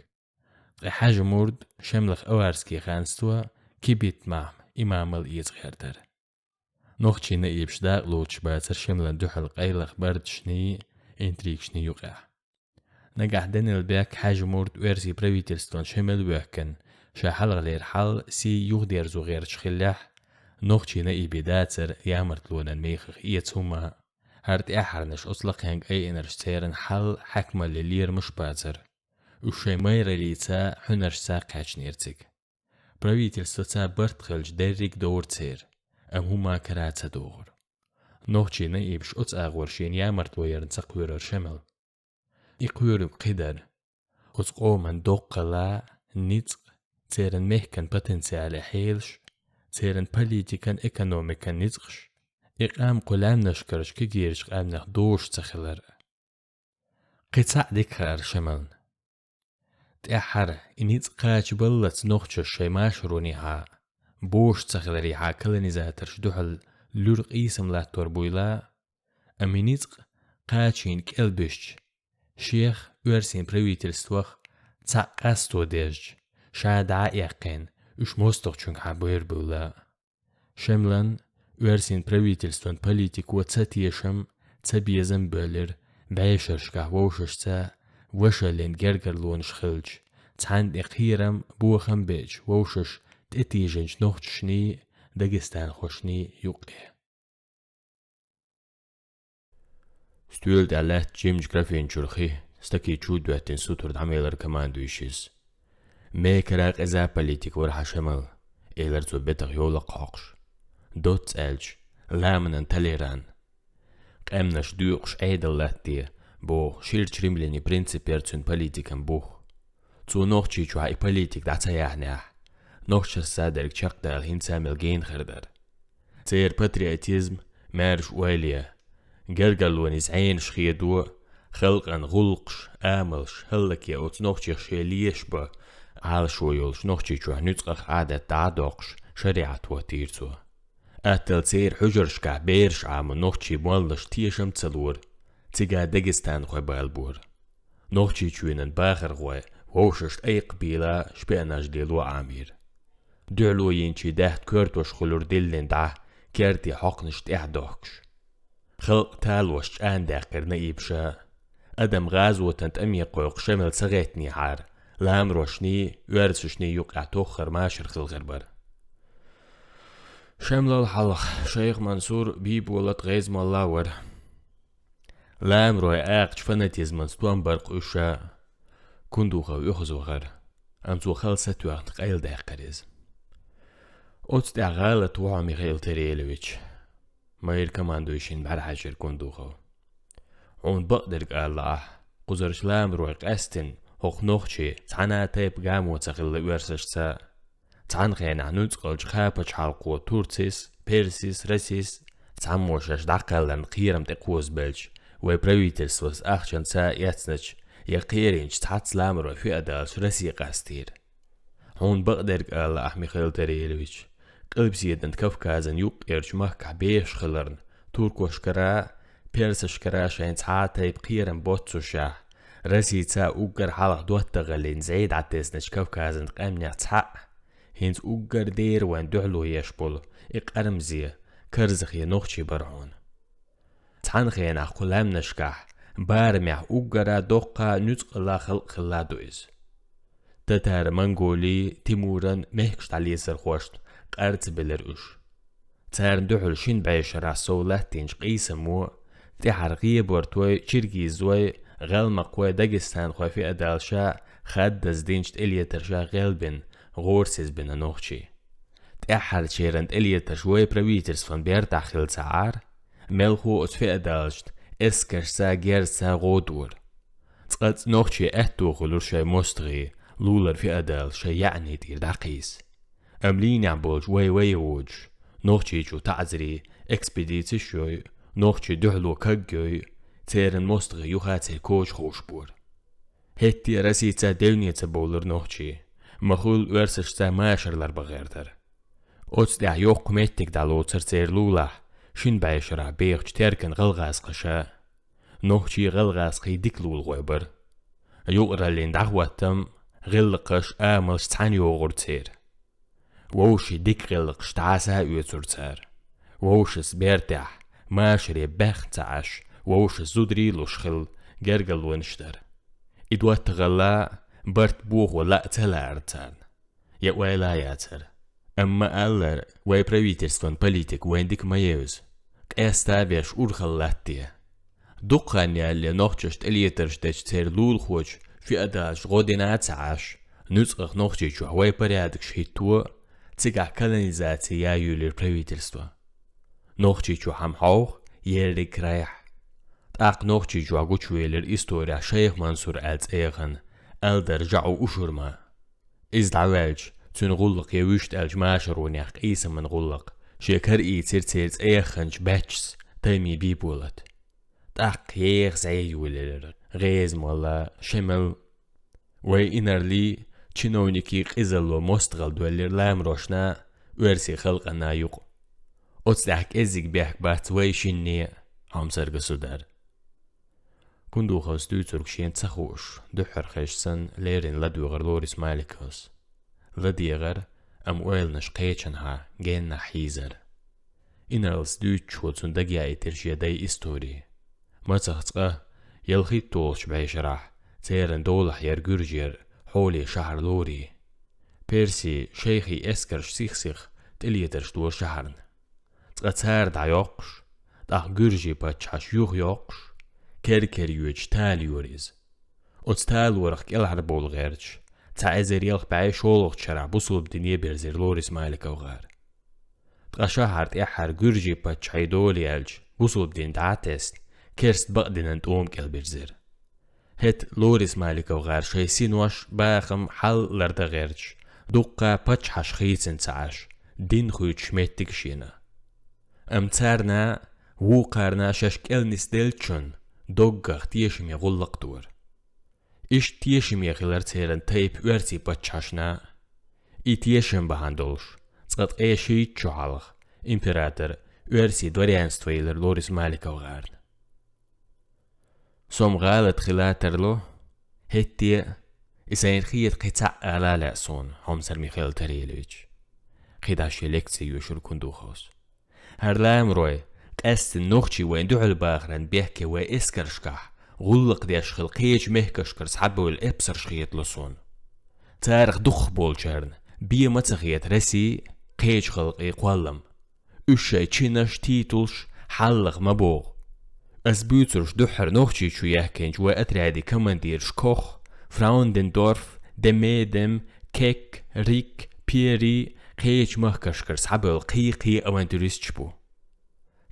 Ткъа Хьаьжмурд Шемалах аварский ханство, Кибитмахьм имамал эца гӀертара. Нохчий наибаш дакъа лоцуш бацара Шемалан дуьхьал къайлаха барташний, интригашний юкъахь. Нагахь Данилбек, Хьаьжмурд оьрсийн правительствон Шемал воьхкина, ша хьалхалера хьал, сий юхадерзо гӀерташ хиллехь, нохчий наибийн дацара ямартлонан мехах эца хӀума. ХӀара тӀаьххьарнаш оцу лакхенга айинарш церан хьал, хьаькамаллин лерамаш бацара. Уьш шайн майраллица, хьуьнаршца кхаьчнера цига. Правительстваца барт хилча дерриг а довра церан, амма хӀума кара ца догӀура. Нохчий наибаш оцу агӀор шена ямартло ярна ца кхоьрура Шемал. И кхоьруш кхин дара. Оцу къоман доккхалла, ницкъ, церан мехкан потенциале хьелаш, церан политикан, экономикан ницкъаш, и къам кху лаьмнашкарчу кегийрачу къаьмнех доша ца хилар. Кхин цхьаъ дика хаьара Шемална. ТӀаьххьара, и ницкъ кхачабаллалц нохчаша шайн машаронехьа, боша ца хиларехьа колонизаторшна дуьхьал луьра къийсам латтор буйла, амма и ницкъ кхачийна кӀелбисча, шех, оьрсийн правительствах цхьаъ къасто дезча, ша дӀа а эккхийна, уьш мостагӀчуьнгахьа бевр буйла. Шемалан, оьрсийн правительствон политико ца тешам, ца безам а боьллира, бӀешерашкахь вовшашца, вашаллин гергарлонаш хилча, цхьаьна тӀе кхерам, бохам а беача, вовшаш тӀетийжинчу нохчашний, дагестанхошний юкъе. Стоьла тӀехь лаьттачу жимачу графин чуьра хи, стаки чу доьттина сутара дӀамелара командующийс. Мекара къеза политик вара хьан Шемал, элира цо бетах йовлакх хьокхуш. Доцца аьлча, ламанан толеран. Къаьмнаш доькъуш Ӏедал латте, боху, ширачу римлянийн принцип яра цуьнан политикан бух. Цо Нохчийчохь и политика дӀа ца яьхнехь, нохчашца дерг чекхдала хӀинца мел гена хир дара. Церан патриотизм, маьрша ойла е, гергарлонийн зӀенаш хедо, халкъан гӀуллакхаш, амалш, хӀаллакье оцу нохчех шен леш бан Ӏалашо йолуш Нохчийчохь нуьцкъах Ӏадат дӀа а доккхуш, шариӀат хӀоттийра цо. Аттал церан хьуьжаршкахь бераш Ӏамо нохчийн моллаш тешам ца лора, цигахь дагестанхой балабора. Нохчийчоьнан бахархой вовшашна айкх а бийла шпионаж лело Ӏамийра. Дуьхьало йинчийн даьхна коьртош хуьлура диллина дӀа, керте хьокханаш тӀаьхьа дохкуш. Халкъ талош чӀагӀдаьккхира наибаша. Адам гӀазотан тӀаме кхойкхуш ша мел ца гӀеттинехьара, ламарошний, оьрсашний юккъехь тоххара машар хилла хир бара. Шемалла хьалха Шайх Мансур, Бийболат, ГӀеза-Молла вара. Ламаройн акхачу фанатизман стом бара-кх уьш ша. Кундухов оьхаза вахара, амма цо хала сатоьхна къайладаьккхира иза. Оцу тӀехь гӀалат ву хьо, Михаил Терелович. Майра командующийна бӀаьрахьаьжира Кундухов. Хьуна бакъдерг ала ахь, кхузарчу ламаройн къаьсттина хӀокху нохчийн цхьана а тайпа гамо ца хилла оьрсашца. Цхьана хенахь нуьцкъалчу кхаа пачхьалкхо Турцис, Персис, Расис, цхьаммо шаьш дӀакхалларна кхерам тӀекхозабелча, вайн правительствос ахчанца а эцначу я кхеринчу цхьацца ламаройн феодалаш Росси къастийра. Хьуна бакъдерг ала ахь, Михаил Терелович, Къилбаседан Кавказан юккъерчу махкахь бехаш хиларна, туркошкара а, персашкара а шайн цхьа а тайпа кхерам боццушехь, Россица уггар хьалха доттагӀаллин зӀе дӀатесначу Кавказан къаьмнех цхьаъ, хӀинца уггар дера вайн дуьхьало еш болу и къарамзе, карзахе нохчи бара хьуна. Цхьана хенахь кху лаьмнашкахь барамехь уггара доккха нуьцкъала халкъ хилла ду иза. Татар-монголийн, Тимуран мехкаш дӀалецархошна къар ца белира уьш. Царна дуьхьал шина бӀешарахь сов латтийначу къийсамо, тӀаьхьара гӀебартой, чиргизой, гӀалмакхой, дагестанхой феодалаша хаддаза динчу тӀелетарша гӀелбина, гӀорасиз бина нохчий. ТӀаьххьарчеран тӀелетарш вай правительстван бертахь хилла ца Ӏара, мелхо оцу феодалашна эскаршца, герзаца гӀо дора. Цкъацкъа нохчийн аьтто хуьлура шайн мостагӀий лулара феодалаш шайн яьӀни тӀера дӀакхийса. Амма лийнехь болчу вай-вай воцуш, нохчий чу таӀзарийн экспедицеш йой, нохчий дуьхьало каг йой, церан мостагӀий юха церан коча хууш бора. ХӀетте а Россица девне ца бовлура нохчий, ма-хуьллу оьрсашца машар ларбан гӀертара. Оцу тӀехь йоккха меттиг дӀалоцура церан лулахь шина бӀешарахь бехачу теркан гӀалгӀазкхаша. Нохчий, гӀалгӀазкхий дика лулахой бара. Юкъараллин дӀахӀоттам, гӀиллакхаш, амалш цхьаьна йогӀура церан. Вовшийн дика гӀиллакхаш дӀаса а оьцура цара. Вовшашца бертехь, машаре баьхна ца Ӏаш, вовшашца зударий а луш хилла, гергарлонаш дара. И доттагӀалла, барт бохо лаа ца лаьара царна. Я ойла а яцара. Амма ма-аллара, вай правительстван политика вайна дика ма евза. Къеста а веш, урхалла латта. Дукха хан ялале нохчашна тӀелетарш дечу церан лулахочу феодалаша гӀо дина а ца Ӏаш, нуьцкъах Нохчийчохь вай порядокаш хӀитто, цигахь колонизаци ян йолийра правительство. Нохчийчохь-м хьовха ерриг крайхь. ТӀаккха Нохчийчохь гучувелира исторехь Шайх Мансур аьлла цӀе яхана Алдар Жаьу Ушурма. Иза дӀаваьлча, цуьнан гӀуллакх я вуьшта аьллачу машаронех къийсаман гӀуллакх шен кара ийцира церан цӀе яханчу баьччас Тайми Бийболата. ТӀаккха еха зӀе йолаелира ГӀеза-Молла, Шемал. Вай инарлий, чиновникийн къизалло мостагӀалла доьллира ламарошна, оьрсийн халкъана юкъа. Оцу тӀехь кӀеззиг бехк бац вай шинне а, хьомсара государь. Кундуховс дуьйцург шена ца хууш, дуьххьара хезча санна, леррина ладоьгӀира Лорис Маликовс. ЛадегӀира, амма ойланаш кхечанхьа, геннахь хьийзара. Инарлас дуьйцучо цунна дагаяийтира шен дайн истори. Мацах цкъа, ялхитталгӀачу бӀешарахь, церан долахь яра гуьржера хьоле шахьар Лори. Персийн шайхийн эскарш сих-сиха тӀелетарш дора шахьарна. Цкъа цара дӀайоккхуш, тӀаккха гуьржийн паччахьаш юхайоккхуш, кер-кер йоьдуш тала йора иза. Оцу талорах кӀелхьарбовла гӀерташ, цхьа эзар ялх бӀе шолгӀачу шарахь бусулба дине бирзира Лорис Маликов гӀар. Ткъа шахьар тӀаьххьара гуьржийн паччахьийн дола яьлча, бусулба дин дӀа а тесна, керста бакъдинан тӀома кӀел бирзира. ХӀета Лорис-МаликовгӀар шоай синош, бахам, хьал лардан гӀерташ, дуккха паччахьаш хийцина ца Ӏаш, дин хуьйцуш меттигаш йина. Амма царна, вукхарна шоаш кӀел нисделчун доггах тешаме гӀуллакх дора. Иштта тешаме хилар церан тайпа оьрсийн паччахьашна. И тешам бахьан долуш, цкъа ткъе шийтта шо хьалха император оьрсийн дворянство елира Лорис-МаликовгӀарна. Со-м гӀалат хила тарло, хӀетте а, и сайна хета кхин цхьаъ ала а лаьа суна, Хьомсара Михаил Тарелевич. КхидӀа шен лекци йоьшура Кундуховс. ХӀара ламарой, къаьсттина нохчий вайна дуьхьал бахаран бехке вай эскаршкахь гӀуллакх деш хилла кхечу мехкашкара схьабевлла эпсарш хетало суна. Царах дукхахболу чарна бен ма ца хета Росси, кхечу халкъий кхоллам. Уьш шайн чинаш, титулаш хьалха ма боху. Ас буьйцурш дуьххьара Нохчийчу яьхкинчу вай отрядийн командираш Кох, Фраундендорф, Демедем, Кек, Рик, Пьери кхечу махкашкара схьабевлла кхий-кхий авантюристаш бу.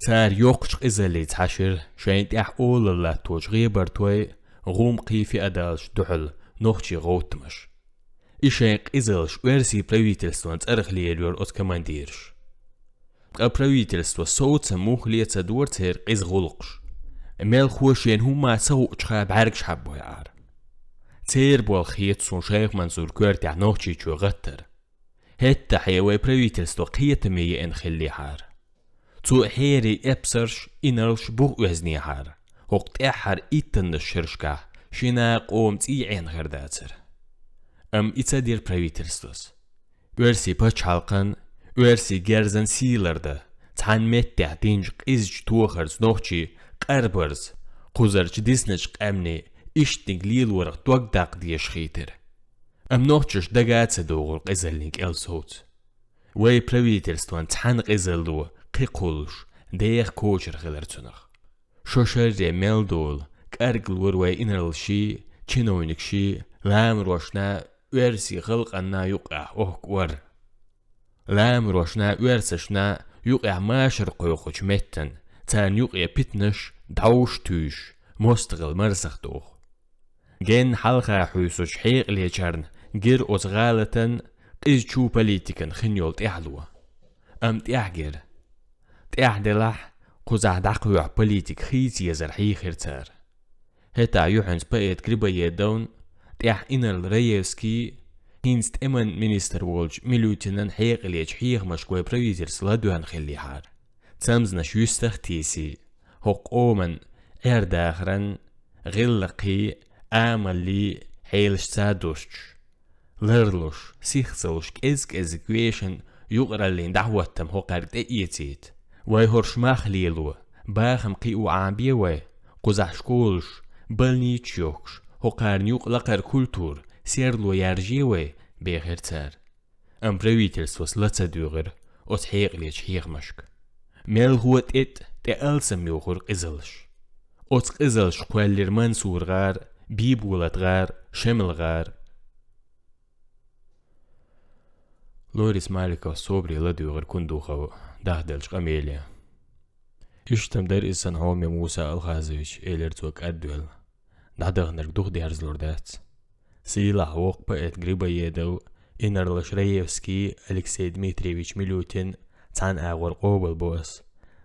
Цара йоккхачу къизаллица хьаьшира шайна тӀехь олалла латточу гӀебартойн, гӀумкхийн феодалшна дуьхьал нохчийн гӀовттамаш. И шайн къизаллаш оьрсийн правительствон цӀарах лелайора оцу командираша. Ткъа правительствос совцам муххале ца дора церан къиза гӀуллакхаш. Мелхо шена хӀумма ца хуучуха бӀаьргаш хьаббой Ӏара. Церан болх хета суна Шайх-Мансуран коьртехь Нохчийчоь гӀаттар. ХӀетахь вай правительство кхетаме еана хиллехьара. Цо хьерий эпсарш, инарлаш бух оьзнехьара, хӀокху тӀаьххьара иттаннаш шерашкахь шина къоман цӀий Ӏена хир дацара. Амма и ца дира правительствос. Оьрсийн пачхьалкхан, оьрсийн герзан сий лардан, цхьана меттехь динчу къизачу тохарца нохчий къарбарца, кхузарчу дисначу къаьмнийн иштаниг лелорах дог даккха дезаш хийтира. Амма нохчаша дага а ца догӀура къизаллин кӀел совца. Вай правительствон цхьана къизалло кхин кхуллуш, деха кочара хилар цунах. Шо шарре мел долу кӀарглора вай инарлаший, чиновникаший, ламарошна, оьрсийн халкъанна юкъахь охка ор. Ламарошна, оьрсашна юкъехь машар кхойкхучу меттан, царна юкъе питанаш дӀовш туьйш, мостагӀалла марсах доху. Генна хьалха хьуьйсучу хьекъалечарна гира оцу гӀалатан, къизачу политикан хин йолу тӀаьхьало. Амма тӀаьхьа гира. ТӀаьхьа делахь, кхузахь дӀакхоьхьу политика хийца езар хьийхира цара. ХӀетахь юьхьанца поэт Грибоедовн, тӀаьхьа инарла Раевский, хӀинца тӀеман министр волчу Милютинан хьекъалечу хьехамашка вай правительство ладоьгӀна хиллехьара. Цамзанаш юьстах а тийсий, хӀокху къоман Ӏер-дахаран, гӀиллакхий, амаллий хьелашца а дусчуш, ларлуш, сих ца луш, кӀез-кӀезиг вешан юкъараллин дӀахӀоттам хӀокхаьрга тӀеэцийта. Вай хӀорш мах лело, бахам кхио Ӏан бе вай, кхузахь школаш, больницаш йохкуш, хӀокхарна юкъа лакхара культура, серло ярже вай, бехира цара. Амма правительствос ла ца дуьйгӀира оцу хьекъалечу хьехамашка. Мелхо тӀетӀа тӀе алсам йохура къизаллаш. Оцу къизаллаш кхоьллира МансургӀар, БийболатгӀар, ШемалгӀар. Лорис-Маликовс собаре ладуьйгӀира Кундухов дахделлачу къамеле. Иштта-м дара иза сан, Хьоме Муса Алхазович, элира цо кӀадвелла. ДӀадаханарг духадерзалур дац. Сийлахь воккха поэт Грибоедов, инарлаш Раевский, Алексей Дмитриевич Милютин, цхьана агӀор къобалбо ас.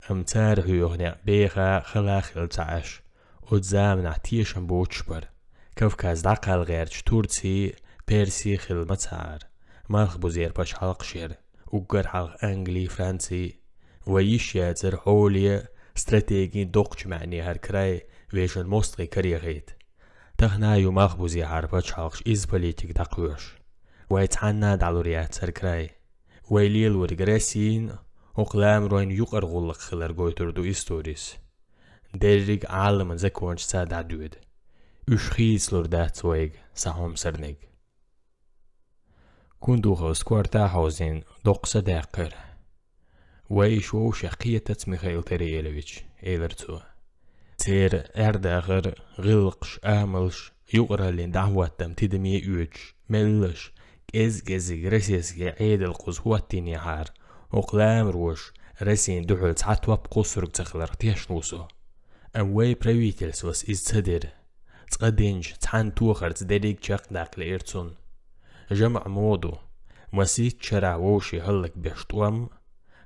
Амма цара хьоьху некъ беха, хала хилла ца Ӏаш, оцу заманахь тешам боцуш бара. Кавказ дӀакхалла гӀерташ Турци, Перси хилла ма ца Ӏара. Малхбузера пачхьалкхаш яра, уггар хьалха Англи, Франци. Вай йиш яцара хьоле, стратегин доккхачу маьӀне хӀара край вешан мостагӀий карехийта. Тахана а ю малхбузехьара пачхьалкхаш иза политика дӀакхоьхьуш. Вай цхьанна а дӀалур яц хӀара край. Вай лелориг Россин, хӀокху ламаройн юкъара гӀуллакх хилар гойтур ду историс. Дерриг а Ӏаламан законашца дӀадоьду. Уьш хийцалур дац вайга, сан хьомсарниг. Кундуховс корта а хьовзийна, доккха са даьккхира. Вай иша вовшех кхетац, Михаил Тариэлович, элира цо. Церан Ӏер-дахар, гӀиллакхаш, амалш, юкъараллин дӀахӀоттам тидаме оьцуш, меллаша, кӀез-кӀезиг Российский Ӏедал кхуза хӀоттийнехьара, хӀокху ламароша Россин дуьхьал цхьа топ кхуссург ца хиларх тешна ву со. Амма вай правительствос иза ца дира. Цкъа динчу цхьана тохарца дерриг чекхдаккха лиира цунна. ЖамӀ ма ду, масийтта шарахь вовшийн хӀаллакбеш тӀом,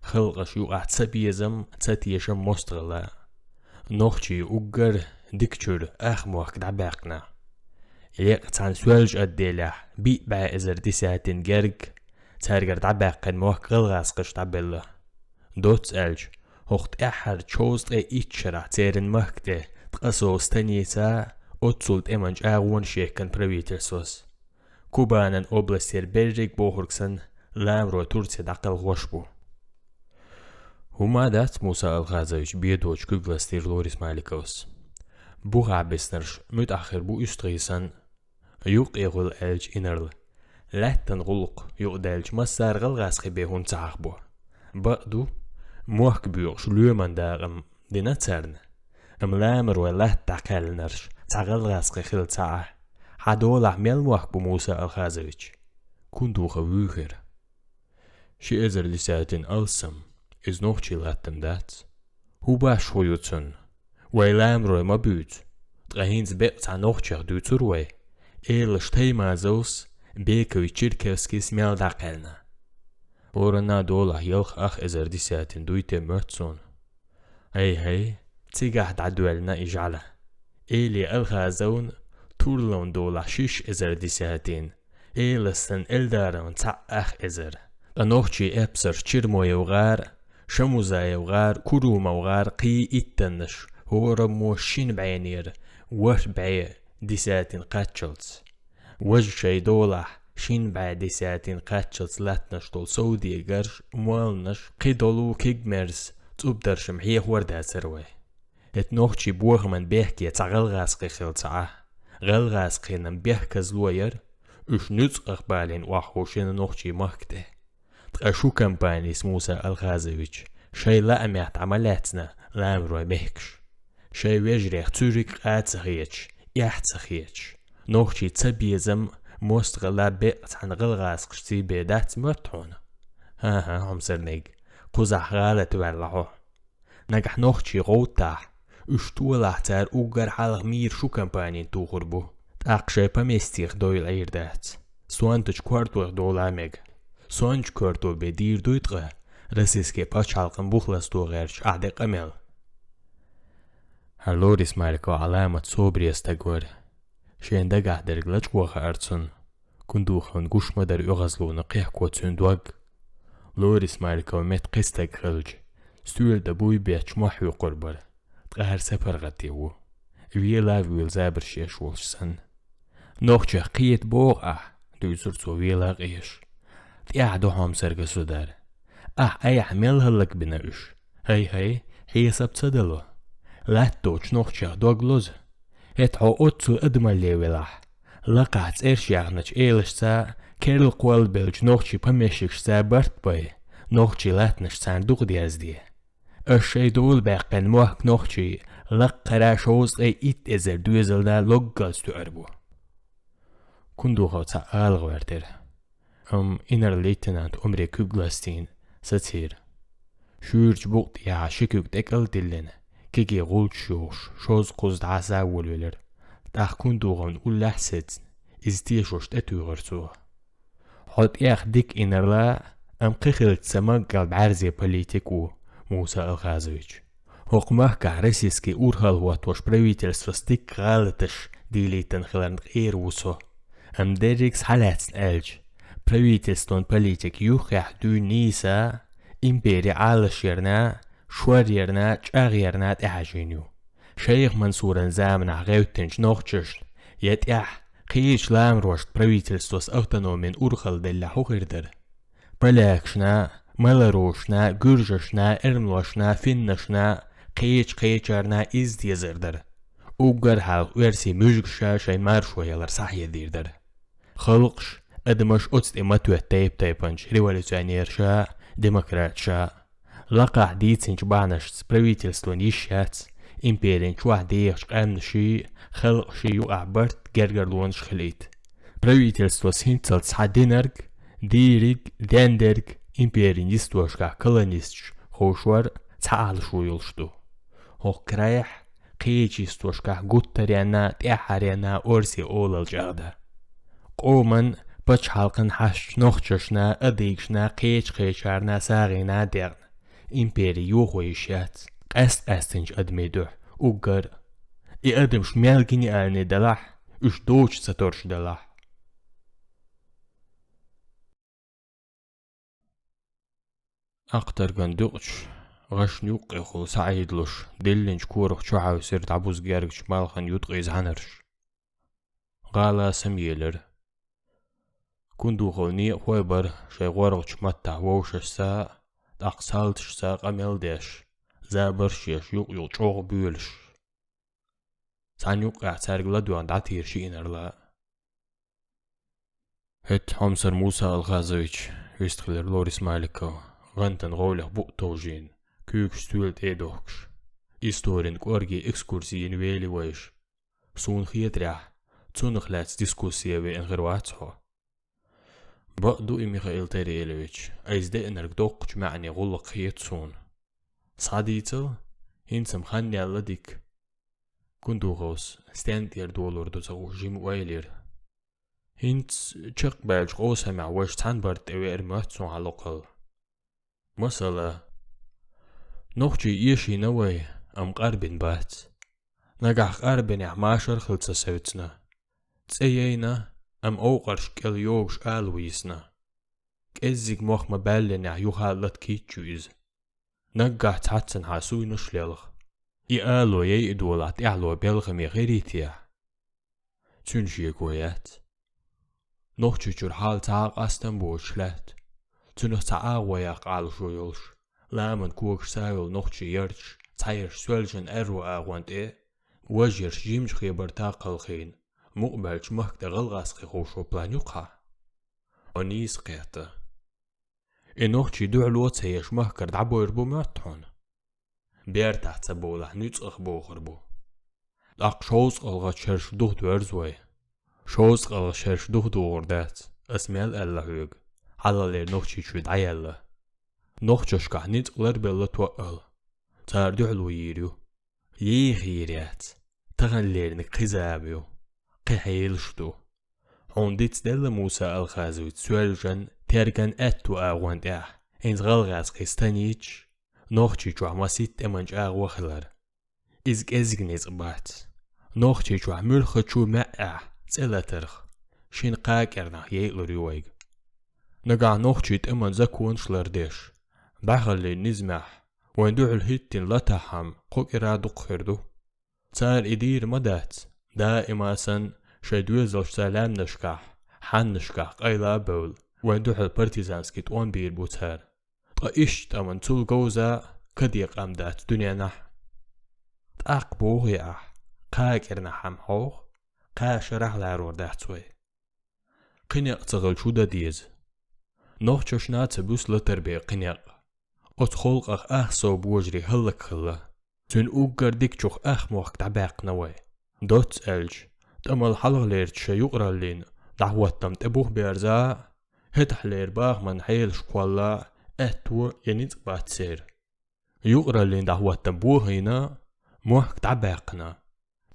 халкъаш юкъахь цабезам, цатешам мостагӀалла. Нохчий уггар дика чуьра ах мохк дӀабаьккхина. Еккъа цхьана соьлжа отделехь биъ бӀе эзар десятин герга, цаьргара дӀабаьккхина мохк гӀалгӀазкхаша дӀабелла. Доцца аьлча, хӀокху тӀаьххьара шовзткъе итт шарахь церан махка тӀе ткъа сов станица, оццул тӀеман чӀагӀонаш яьккхина правительствос. Кубанан областера берриг бохург санна, ламаро Турце дӀакхалхош бу. ХӀума дац, Муса Алхазович, бедочу куьг ластийра Лорис Маликовас. Бухахь биснарш муьтӀахь хир бу уьстагӀий санна. Юккъе хуьлу аьлча инарла. Лаьттан гӀуллакх юкъадаьлча массара гӀалгӀазкхийн бен хӀунда ца хьахабо? Бакъ ду, мохк боькъуш лоьман дакъам дина царна. Амма ламарой латта дӀакхаьллинарш цхьа гӀалгӀазкхи хилла ца Ӏа. Хьан долахь мел мохк бу, Муса Алхазович? Кундухов вуьйхира. Ши эзар десятин алсам, иза нохчийн латтам дац. ХӀун башхо ю цунна? Вай ламарой ма буьйцу. Ткъа хӀинца бекъ цхьа нохчех дуьйцур вай. Элаш Таймазовс, Бекович-Черкесскис мел дӀакхаьллина. ХӀоранна долахь ялх ах эзар десятин дуй те моьтту суна. ХӀай-хӀай, цигахь дӀадоьллина и жӀаьла. Эли Алхазовна Турловн долахь шиш эзар десятин, Элассан Элдаровн цхьаъ ах эзар. Ткъа нохчийн эпсарш Чермоев гӀар, Шамузаев гӀар, Курумов гӀар кхин иттаннаш, хӀораммо шина бӀенера ворхӀ бӀе десятин кхаччалц. Важа шайн долахь шина бӀе десятин кхаччалц латтанаш долу совдегарш, молланаш, кхидолу кегамерза цӀубдаршна хьехор дацара вай. ХӀета нохчийн бохаман бехке цхьа гӀалгӀазкхи хилла ца Ӏа. ГӀалгӀазкхинан бехказло яра, уьш нуьцкъах балийна охьаховшийна нохчийн махка тӀе. Ткъа шу компанис, Муса Алхазович, шайн лаамехь дӀа ма лаьцна ламарой мехкаш. Шайн вежарех цуьрриг къа ца хеташ, эхь ца хеташ, нохчийн цабезам, мостагӀалла бекъ цхьана гӀалгӀазкхашций бен дац моьтту хьуна? ХӀан-хӀа, хьомсарниг, кхузахь гӀалат ваьлла хьо. Нагахь нохчий гӀовттахь, уьш толахь цара уггар хьалха мийра шу компанин тухур бу. ТӀаккха шайн поместьех дойла Ӏийр дац. Сонтачу кортох дола мега. Сончу корто бен дийр дуй ткъа, российски пачхьалкхан бух ласто гӀерташ ахь де къамел. ХӀара Лорис Маликов Ӏаламат собаре стаг вара. Шен дагахь дерг лачкъо хаьара цунна. Кундуховна гуш ма дара оьгӀазлуна кхехко цуьнан дог. Лорис Маликов метта кхин стаг хилча, стоьла тӀе буй бетташ мохь юккъур бара. Ткъа хӀара са паргӀате ву. Вела а вуьйла забарш еш волуш санна. «Нохчех кхета боху ахь», — дуьйцура цо вела а къеша. «ТӀаьхьа ду хьомсарга со дара. Ахь айхьа мел хӀаллакбина уьш? ХӀай-хӀай, хьесап ца дало. Латта доцучу нохчех дог лоза. ХӀета хьо оццул адамалле велахь, лакхахь цӀерш яьхначу элашца керла кхоллабеллачу нохчийн помещикашца барт бай, нохчийн латтанаш царна дукха дерзаде. Аш шайн дола баьккхина мохк нохчийн лаккхара шовзткъе итт эзар доьзална логгалц тоьар бу». Кундухов цхьа ала гӀоьртира. Амма инарла лейтенант омре куьг ластийна сацийра. Шуьйрачу букъа тӀехьа ши куьг тӀекӀал а диллина, кегий гӀулчаш йохуш, шозза-кхузза дӀаса а волавелира. ТӀаккха Кундуховн уллехь а сецна, иза тешош тӀетуьйхира цо. «Хьо тӀех дика инарла, амма кхин хилча сан маггал бӀаьрзе политик ву, Муса Алхазович. ХӀокху махкахь российски урхалхӀоттош правительствос дикка гӀалаташ дийлийтина хиларна къера ву со. Амма дерриг схьалаьцна аьлча, правительствон политика юххехь дуьйна нийса, импери Ӏалашъярна, шоръярна, чӀагӀъярна тӀехьажийна ю. Шайх Мансуран заманахь гӀевттинчу нохчашна я тӀаьхьа кхечу ламарошна правительствос автономин урхалла деллехь хӀун хир дара? Полякашна, малорошна, гуьржашна, эрмалошна, финнашна, кхечу-кхечарна изза дезар дара. Уггар хьалха оьрсийн муьжгаша шайн маршо ялар схьахедийр дара. Халкъаш, адамаш оцу тӀе ма тоьтту тайп-тайпанчу революционерша, демократша. Лакхахь дийцинчу бахьанашца правительствон йиш яц империн чохь дехачу къаьмнаший, халкъаший юкъахь барт, гергарлонаш хилийта. Правительствос хӀинццалц схьа динарг, дийриг, дендерг империн йистошкахь колонисташ ховшор цхьа Ӏалашо йолуш ду. ХӀокху крайехь Кхеча йистошкахь гуттаренна, тӀаьххьаренна орси олалла чӀагӀда. Къоман, пачхьалкхан хьашташ нохчашна, адыгашна, кхеча-кхечарна, сагӀийна декъна. Импери йохо йиш яц, къаьст-къаьстинчу адамийн дуьхьа, уггар. И адамаш мел гениальный далахь, уьш доцуш ца торш далахь. Ахтарган дуькъачу гӀашна юккъехула схьаӀийлалуш, диллинчу корах чухьаьвсира дӀабуза гергачу малхана юткъе зӀаьнарш. ГӀала самаелира. Кундухов некъахой бара шайн гӀоргӀачу маттахь вовшашца, тӀаккха салташца къамел деш, забарш еш, юкъ-юкъ чӀогӀа буьйлуш. Цхьана юккъехь цаьрга ладоьгӀна дӀатийра шиъ инарла. «ХӀетта, Хьомсара Муса Алхазович», — вистхилира Лорис Маликов, гӀантана гӀовлех буъ товжийна, куьйгаш стоьла тӀе а дохкуш. «Историн кӀорге экскурси йина вели вайша. Суна хетарехь, цунах лаьцна дискуссе веана хир вац хьо». «Бакъ ду и, Михаил Тариэлевич, айса деанарг доккхачу маьӀне гӀуллакх хета суна. Схьадийцал, хӀинца-м хан яьлла дика». Кундуховс стенна тӀера долор ду ца хууш жима ойла йира. «ХӀинца чекхбаьллачу къовсамехь вайша цхьана барт тӀе веара моьтту суна хьалокхалла. Масала, нохчий эшийна вай, амма къарбина бац. Нагахь къарбинехь машар хила ца севцна. ЦӀе яйна, амма овкъарш кӀел йогуш ало йисна. КӀеззиг мох ма-баьллинехь юха а латкийча ю иза. Наггахь цхьаццанхьа суйнаш лелха. И ало яйа долахь тӀаьхьало белхаме хирий техьа? Цуьнан шеко яц. Нохчийчуьра хьал цхьа а къастам боцуш лаьтта. Цуьнах цхьа агӀо яккха Ӏалашо йолуш, ламан когаш са йолу нохчий ярташ цхьаерш соьлжан аьрру агӀон тӀе, важъярш жимачу хабарта кхалхийна, мукъабаьллачу махка тӀе гӀалгӀазкхийн ховшо план ю-кх хьан? Хьо нийса кхетта. И нохчий дуьхьало а ца еш махкара дӀабойр бу моьтту хьуна? Бертахь ца бовлахь, нуьцкъах бохур бу. ТӀаккха шовзткъалгӀачу шераш духадоьрзу вай. ШовзткъалгӀа шераш духадогӀур дац, ас мел аьлла хьоьга, хьалхалера Нохчийчоь дӀаяьлла. Нохчашкахь ницкъ ларбелла тоъал. Цара дуьхьало йийр ю. Йийха йийр яц. Таханлерниг кхин зама ю. Кхин хьелаш ду. Хьуна дицделла Муса Алхазович соьлжан, терган аьтту агӀон тӀехь, хӀинца гӀалгӀазкхий станичаш, Нохчийчохь масийтта тӀеман чӀагӀо хилар. Иза кӀезиг ницкъ бац. Нохчийчохь муьлххачу маьӀӀехь цӀе латарх, шина кхаа кӀирнах яйалур ю вайга. Нагахь нохчийн тӀеман законаш лардеш, бӀаьхаллин низамехь вайн дуьхьал хӀиттина латахь-м кхо кӀира дукха хир ду. Цара и дийр ма дац, даима а санна, шайн доьзалшца лаьмнашкахь, хьаннашкахь къайла а бевлла, вайн дуьхьал партизанский тӀом бийр бу цара. Ткъа иштта тӀаман цул говза, каде къам дац дуьненахь. ТӀаккха бохий ахь, кхаа кӀирнахь-м хьовха, кхаа шарахь ларур дац вай. Кхин некъ ца хилча хӀун дан деза? Нохчашна а ца буьсу латар бен кхин некъ. Оцу халкъах ах сов божарий хӀаллакьхилла. Цуьнан уггар дикачух ах мохк дӀабаьккхина вай. Доцца аьлча, тӀамал хьалхалерчу шайн юкъараллин дӀахӀоттам тӀе бух берза, хӀетахьлера бахаман хьелаш кхолла, аьтто я ницкъ бац церан. Юкъараллин дӀахӀоттам бохийна, мохк дӀабаьккхина.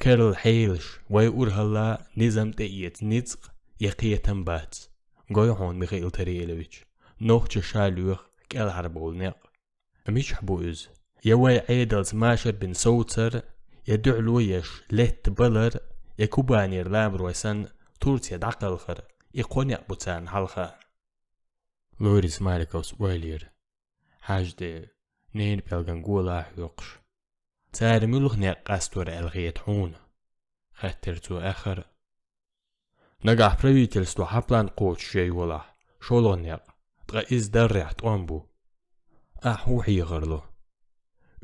Керла хьелаш, вай урхалла низам тӀеэца ницкъ я кхетам бац. Гой хьуна, Михаил Тариэлевич, нохчаша лоьху кӀелхьарбовла некъ. Мичахь бу иза? Я вай Ӏедалца машар бина совцар, я дуьхьало еш летта балар, я Кубанера ламарой санна Турце дӀакхалхар, и кхо некъ бу царна хьалха. Лорис Маликовс ойла йира. Хьаьжде, ненан пӀелган гола а хьоькхуш: «Цара муьлха некъ къастор аьлла хета хьуна?» — хаьттира цо аьххар а. «Нагахь правительство хьан план кхочуш ян йолахь, шолгӀа некъ, ткъа иза даррехь тӀом бу. Ахь хӀун хьехар ло?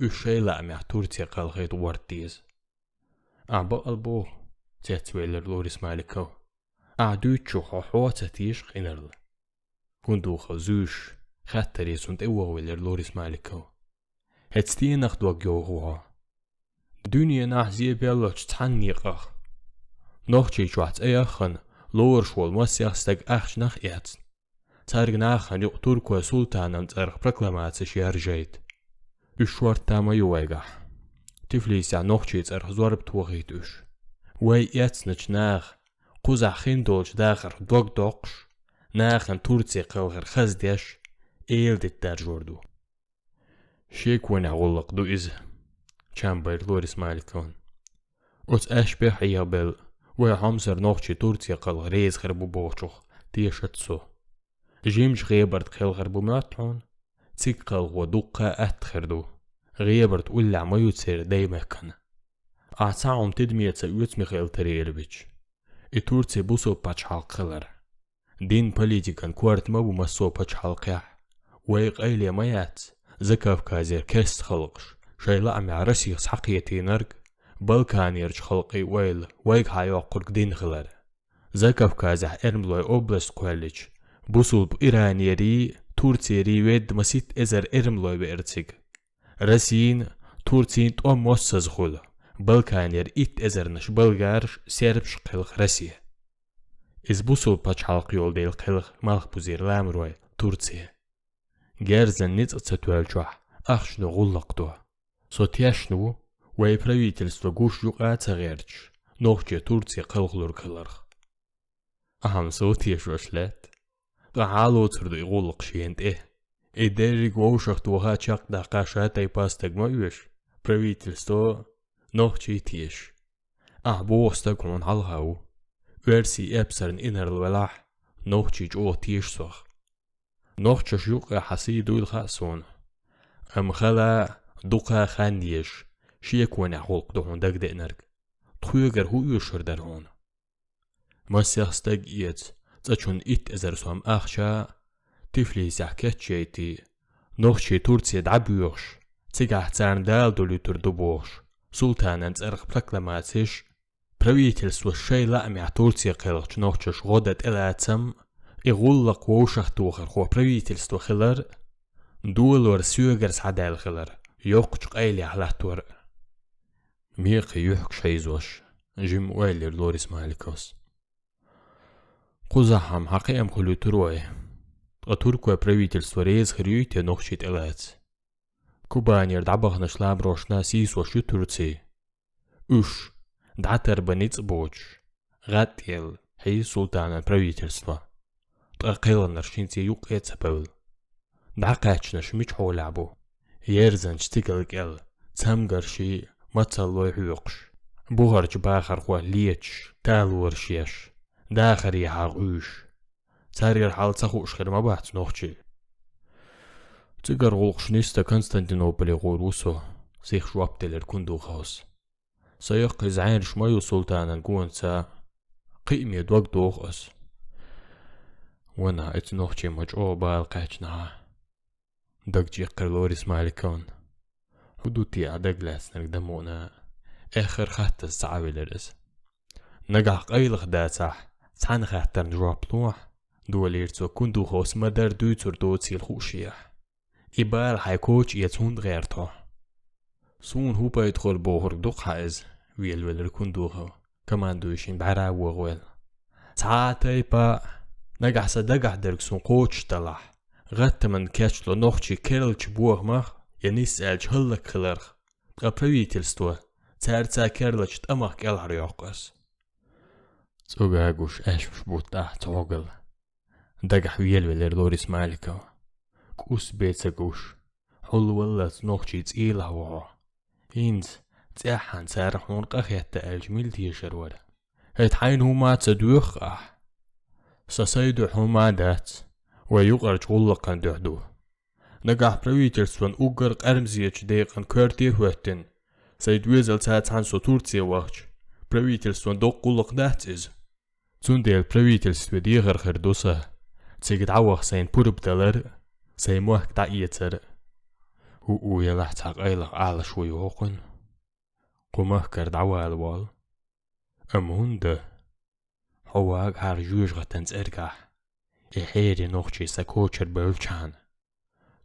Уьш шайн лаамехь Турце кхалхийта гӀорта деза». «Ахь бакъал боху», — цецвелира Лорис Маликов. «Ахь дуьйцучух хьо хьо а ца теша къинарла». Кундухов зуьйш, хаттарца цунна тӀе вогӀавелира Лорис Маликов. «ХӀета стенах дог йовха ву хьо? Дуьненахь зен беллачу цхьана некъах. Нохчийчохь цӀе яххана, лоруш волу массех стаг ахчанах а эцна. Цаьрга нахана юкъа туркойн султанан цӀарах прокламацеш яржайта. Уьш шортта ма ю вайгахь. Тифлисехь нохчийн цӀарах зорба тохийта уьш. Вай эцначу наха, кхузахь хиндолчу дахарх дог доккхуш, нахана Турци кхалхар хаздеш, эладита даржор ду. Шеконехь гӀуллакх ду иза, чам байра Лорис Маликовна. Оцу аьшпехь Ӏехабелла, вай хьомсара нохчий Турци кхалха реза хир бу бохучух тешац со. Жимачу ГӀебарта кхелхар бу моьтту хьуна? Цига кхалхо дуккха а атта хир ду. ГӀебарта уллехь ма ю церан даймехкана. Ахь цхьа хӀума тидаме ца оьцу, Михаил Тарелович. И Турци бусулба пачхьалкх хилар. Дин политикан корта ма бу массо а пачхьалкхехь. Вай къайле ма яц, Закавказера керста халкъаш, шайн лаамехь Россих схьакхетийнарг, Балканерчу халкъийн ойла вайга хьайоккхург дин хилар. Закавказехь эрмалойн область кхоьллича, бусулба Иранерий, Турцерий ведда маситта эзар эрмалой веара цига. Россин, Турцин тӀом моссаза хуьлу, Балканера итт эзарнаш болгараш, сербаш кхелха Россе. Иза бусулба пачхьалкх йолу дела кхелха малхбузера ламарой Турце. Герзан ницкъ ца тоьллачохь ахчано гӀуллакх до. Со тешна ву, вай правительство гуш юкъа а ца гӀерташ, нохчий Турце кхалхалург хиларх. Ахьа-м со тешош лаьтта. Ткъа хьан лоцур ду и гӀуллакх шена тӀе? И дерриг вовшах тоха, чекхдаккха ша тайпа стаг ма оьшу, правительство, нохчий теша. Ахь боху стаг хьуна хьалха ву. Оьрсийн эпсарна инарла велахь, нохчий чӀогӀа теша сох. Нохчаша юккъе хьан сий дуйла хаьа суна. Амма хала дукха хан езаш, шеконехь гӀуллакх ду хьуна дагадеанарг. Тхоьгара хӀун оьшур дара хьуна? Масех стаг эца, цкъачунна итт эзар сом ахча, Тифлисехь кечъяйти, нохчий Турце дӀабоьхуш, цигахь царна Дала долуьйтур ду бохуш, султанан цӀарах прокламацеш, правительствос шайн лаамехь Турце кхелхачу нохчашна гӀо дан тӀелацам, и гӀуллакх вовшахтохархо правительство хилар, долор соьгара схьадаьлла хилар, йоккхачу къайлех латтор. Мекхий юьхкаш хьийзош, жимма ойла йира Лорис Маликовс. Кхузахь-м хьан кхиам хуьлуьйтур вай. Ткъа туркойн правительство реза хир юй те нохчий тӀелаца? Кубанера дӀабаханчу ламарошна сийсош ю Турци. Уьш, дӀатарбан ницкъ боцуш, гӀаттъелла хьийза султанан правительство. Ткъа кхелхинарш хӀинца юккъе а ца бевлла. ДӀакхаьчнарш мича хьолехь бу? Ерзанчу стигала кӀел цамгарший, мацаллой хьоькхуш, бухарчу бахархой леташ, талораш еш, дахарехьа гӀуьйш. Царгара хьал ца хууш хир ма бац нохчий. Цигара гӀуллакхаш нисдан Константинополе гӀур ву со, сиха жоп делира Кундуховс. Сан яккхий зӀенаш ма ю султанан гонца, кхиаме дог доху ас. Ванахь, оцу нохчийн ма чӀогӀа бала кхаьчнахьа. Даг чӀиккхира Лорис Маликовна. ХӀун ду те ахь дагалаьцнарг, Дамона? Эххар хаттаза ца Ӏавелира иза. Нагахь къайлаха дацахь, цхьана хаттарна жоп лохьа, долийра цо, Кундуховс ма-дарра дуьйцур доцийла хуушехь. И бала хьайн коча эца хӀунда гӀерта хьо? Суна хӀун пайда хуьлу бохург ду-кх хьан иза, велавелира Кундухов, командующин бӀаьра а вогӀийла. Цхьа а тайпа а, нагахь сан дагахь дерг суна кхочушдалахь, гӀаттаман кечло нохчий керлачу бохамах я, нисса аьлча, хӀаллакьхиларх, ткъа правительство цаьрца керлачу тӀамах кӀелхьарйоккху ас. ЦӀога гуш аьшпаш бутта ахь цхьогал. Дагахь велавелира Лорис Маликов. КӀус бен ца гуш, хьулваллалц нохчийн цӀийлахь ву хьо. ХӀинца, цӀеххьана цара хьуна къахетта аьлча, мила тешар вара? ХӀета хьайна хӀума а ца доьху ахь? Сан сайн дуьхьа хӀума а дац, вай юкъарчу гӀуллакхан дуьхьа ду. Нагахь правительствон уггар къаьрмазечу декъан коьрте а хӀоьттина, сайн доьзалца цхьаьна со Турце вахча, правительствон доккха гӀуллакх дац иза? Цундела правительстве дехар хир ду сан, цига дӀаваха сайна пурба далар а, сайн мохк дӀаэцар а. ХӀуъу елахь цхьа къайлаха Ӏалашо ю хӀокхуьнан. Кху махкара дӀавала волла. Амма хӀунда? Хьо вагахьара жоьжахатан цӀергахь, и хьерий нохчий сан кочара бевллачхьана,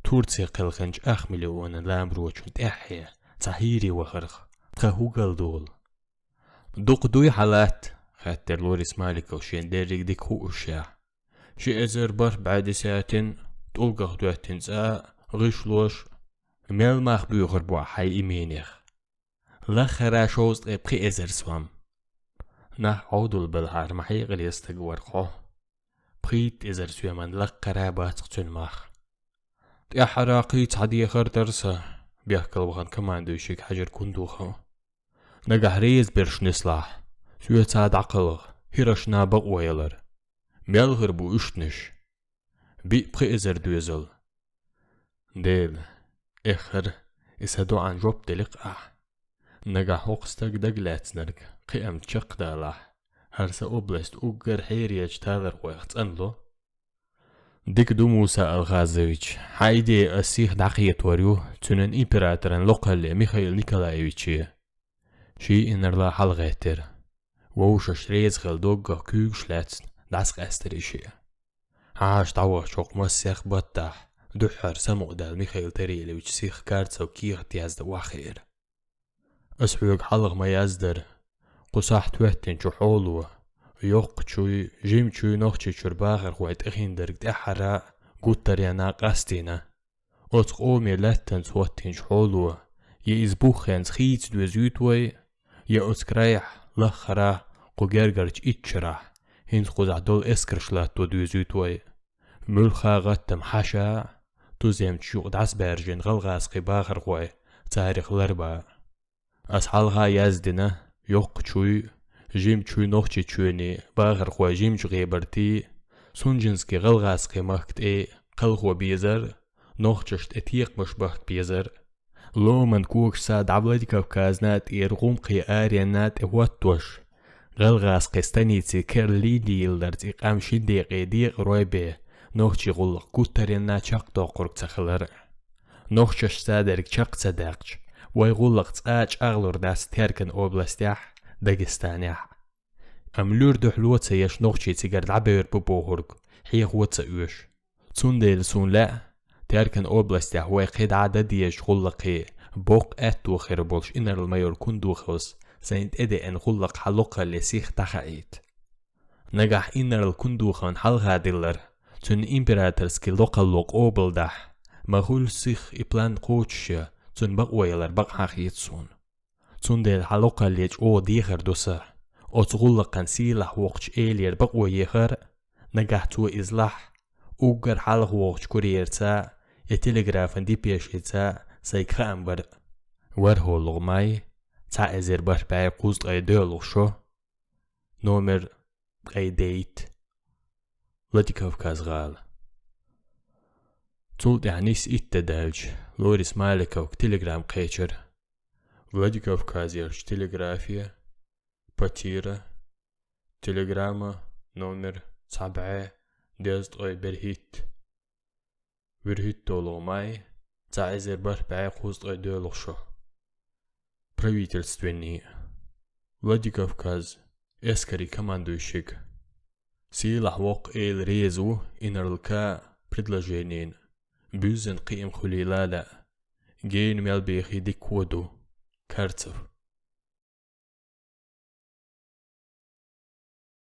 Турце кхелхинчу ах миллионан ламарочун тӀаьххье цхьа хьийре вахарх тхан хӀун гал долу? «Дукха дуй хьан латта?» — хаьттира Лорис Маликов, шен дерриг дика хуушшехь. «Ши эзар бархӀ бӀе десятин, тӀулгах доьттина цӀа, гӀишлош, мел мах боьхур бу ахь хьайн именех?» Лаххара шовзткъе пхи эзар сом. Нах Ӏовдал белхьара ма хьекъале стаг вар хьо. Пхийтта эзар соьман лакхара бацахь цуьнан мах. ТӀаьххьара кхин цхьа дехар дара сан, бехкал вахана командующийга хьаьжира Кундухов. Нагахь реза берш нислахь, соьца дӀакхалха, хӀирашна бакъо ялар. Мел хир бу уьштанаш? Биъ пхи эзар доьзал. Дела, эххар, и сан доӀан жоп деликх ахь. Нагахь хӀокху стаг дагалаьцнарг кхиамца чекхдалахь, хӀара сан область уггар хьериечу талархойх цӀанло. Дика ду, Муса Алхазович, хьан идея ас сиха дӀакхетор ю цуьнан императоран локхалле Михаил Николаевиче. Ший инарла хьалагӀеттира. Вовшашца реза хила доггах куьйгаш лаьцна дӀасакъаьстира и шиъ. Хьаша дӀавахча хӀокху массех баттахь дуьххьара самукъадаьлла Михаил Тарелович сиха Карцевга кехат яздан охьахиира. Ас хьоьга хьалха ма яздара, кху сахьт хӀоьттинчу хьоло, Йоккхачуй, Жимачуй Нохчийчуьра бахархой тӀехиндерг тӀаьххьара гуттаренна къастийна. Оцу къоме лаьттанца хӀоттийначу хьоло я иза буххенца хийца доьзуьйту вай, я оцу крайхь лаххара кху гергарчу иччарахь хӀинца кхузахь долу эскарш латто доьзуьйту вай. Муьлхха гӀаттам хьаша, туземчу юкъа дӀасабаьржина гӀалгӀазкхийн бахархой царах ларба. Ас хьалха яздина, Йоккхачуй, Жимачуй Нохчийчоьнан бахархой Жимачу ГӀебартий, Сунжинский гӀалгӀазкхийн махка тӀе кхелхо безар, нохчашна тӀе текхамаш бахка безар. Ломан когашца дӀа Владикавказна тӀера гӀумкхийн аренна тӀе хӀоттош, гӀалгӀазкхийн станицийн керла линий йилларца и къам шина декъе декъарой бен, нохчийн гӀуллакх гуттаренна чекхдоккхург ца хилар. Нохчашца дерг чекх ца даьккхича, вай гӀуллакх цкъа а чӀагӀлур дац Теркан областехь, Дагестанехь. Амма луьра дуьхьало ца еш нохчий цигара дӀабевр бу бохург хьехо ца оьшу. Цундела суна лаьа, Теркан областехь вай кхидӀа дан дезачу гӀуллакхийн боккха аьтто хир болуш инарла-майор Кундуховс сайн тӀедеана гӀуллакх хьан локхалле сиха дӀахаийта. Нагахь инарла Кундуховна хьалха диллар, цуьнан императорский локхалло къобалдахь, ма хуьлу сиха и план кхочушъян, цунна бакъо ялар бакъахьа хета суна. Цундела хьан локхалле чӀогӀа дехар ду сан, оцу гӀуллакхан сийлахь воккхачу элера бакъо ехар, нагахь цо иза лахь, уггар хьалха вогӀучу курьерца я телеграфан депешица сайга хаам бар. ВорхӀалгӀа май, цхьа эзар бархӀ бӀе кхузткъе доьалгӀа шо, номер ткъе дейтта. Владикавказ-гӀала. Цул тӀаьхьа нийсса итт де даьлча, Лорис Маликовга телеграмма кхечира. Владикавказерчу телеграфе, Патира, телеграмма номер цхьа бӀе дезткъе берхӀитта. ВуьрхӀитталгӀа май, цхьа эзар бархӀ бӀе кхузткъе доьалгӀа шо. Правительственный. Владикавказ эскарийн командующийга. Сийлахь воккха эла реза ву инарла-кха предложенина. Буьззина кхиам хуьлийла а лаьа. Гена мел бехий дика хӀу ду. Карцев.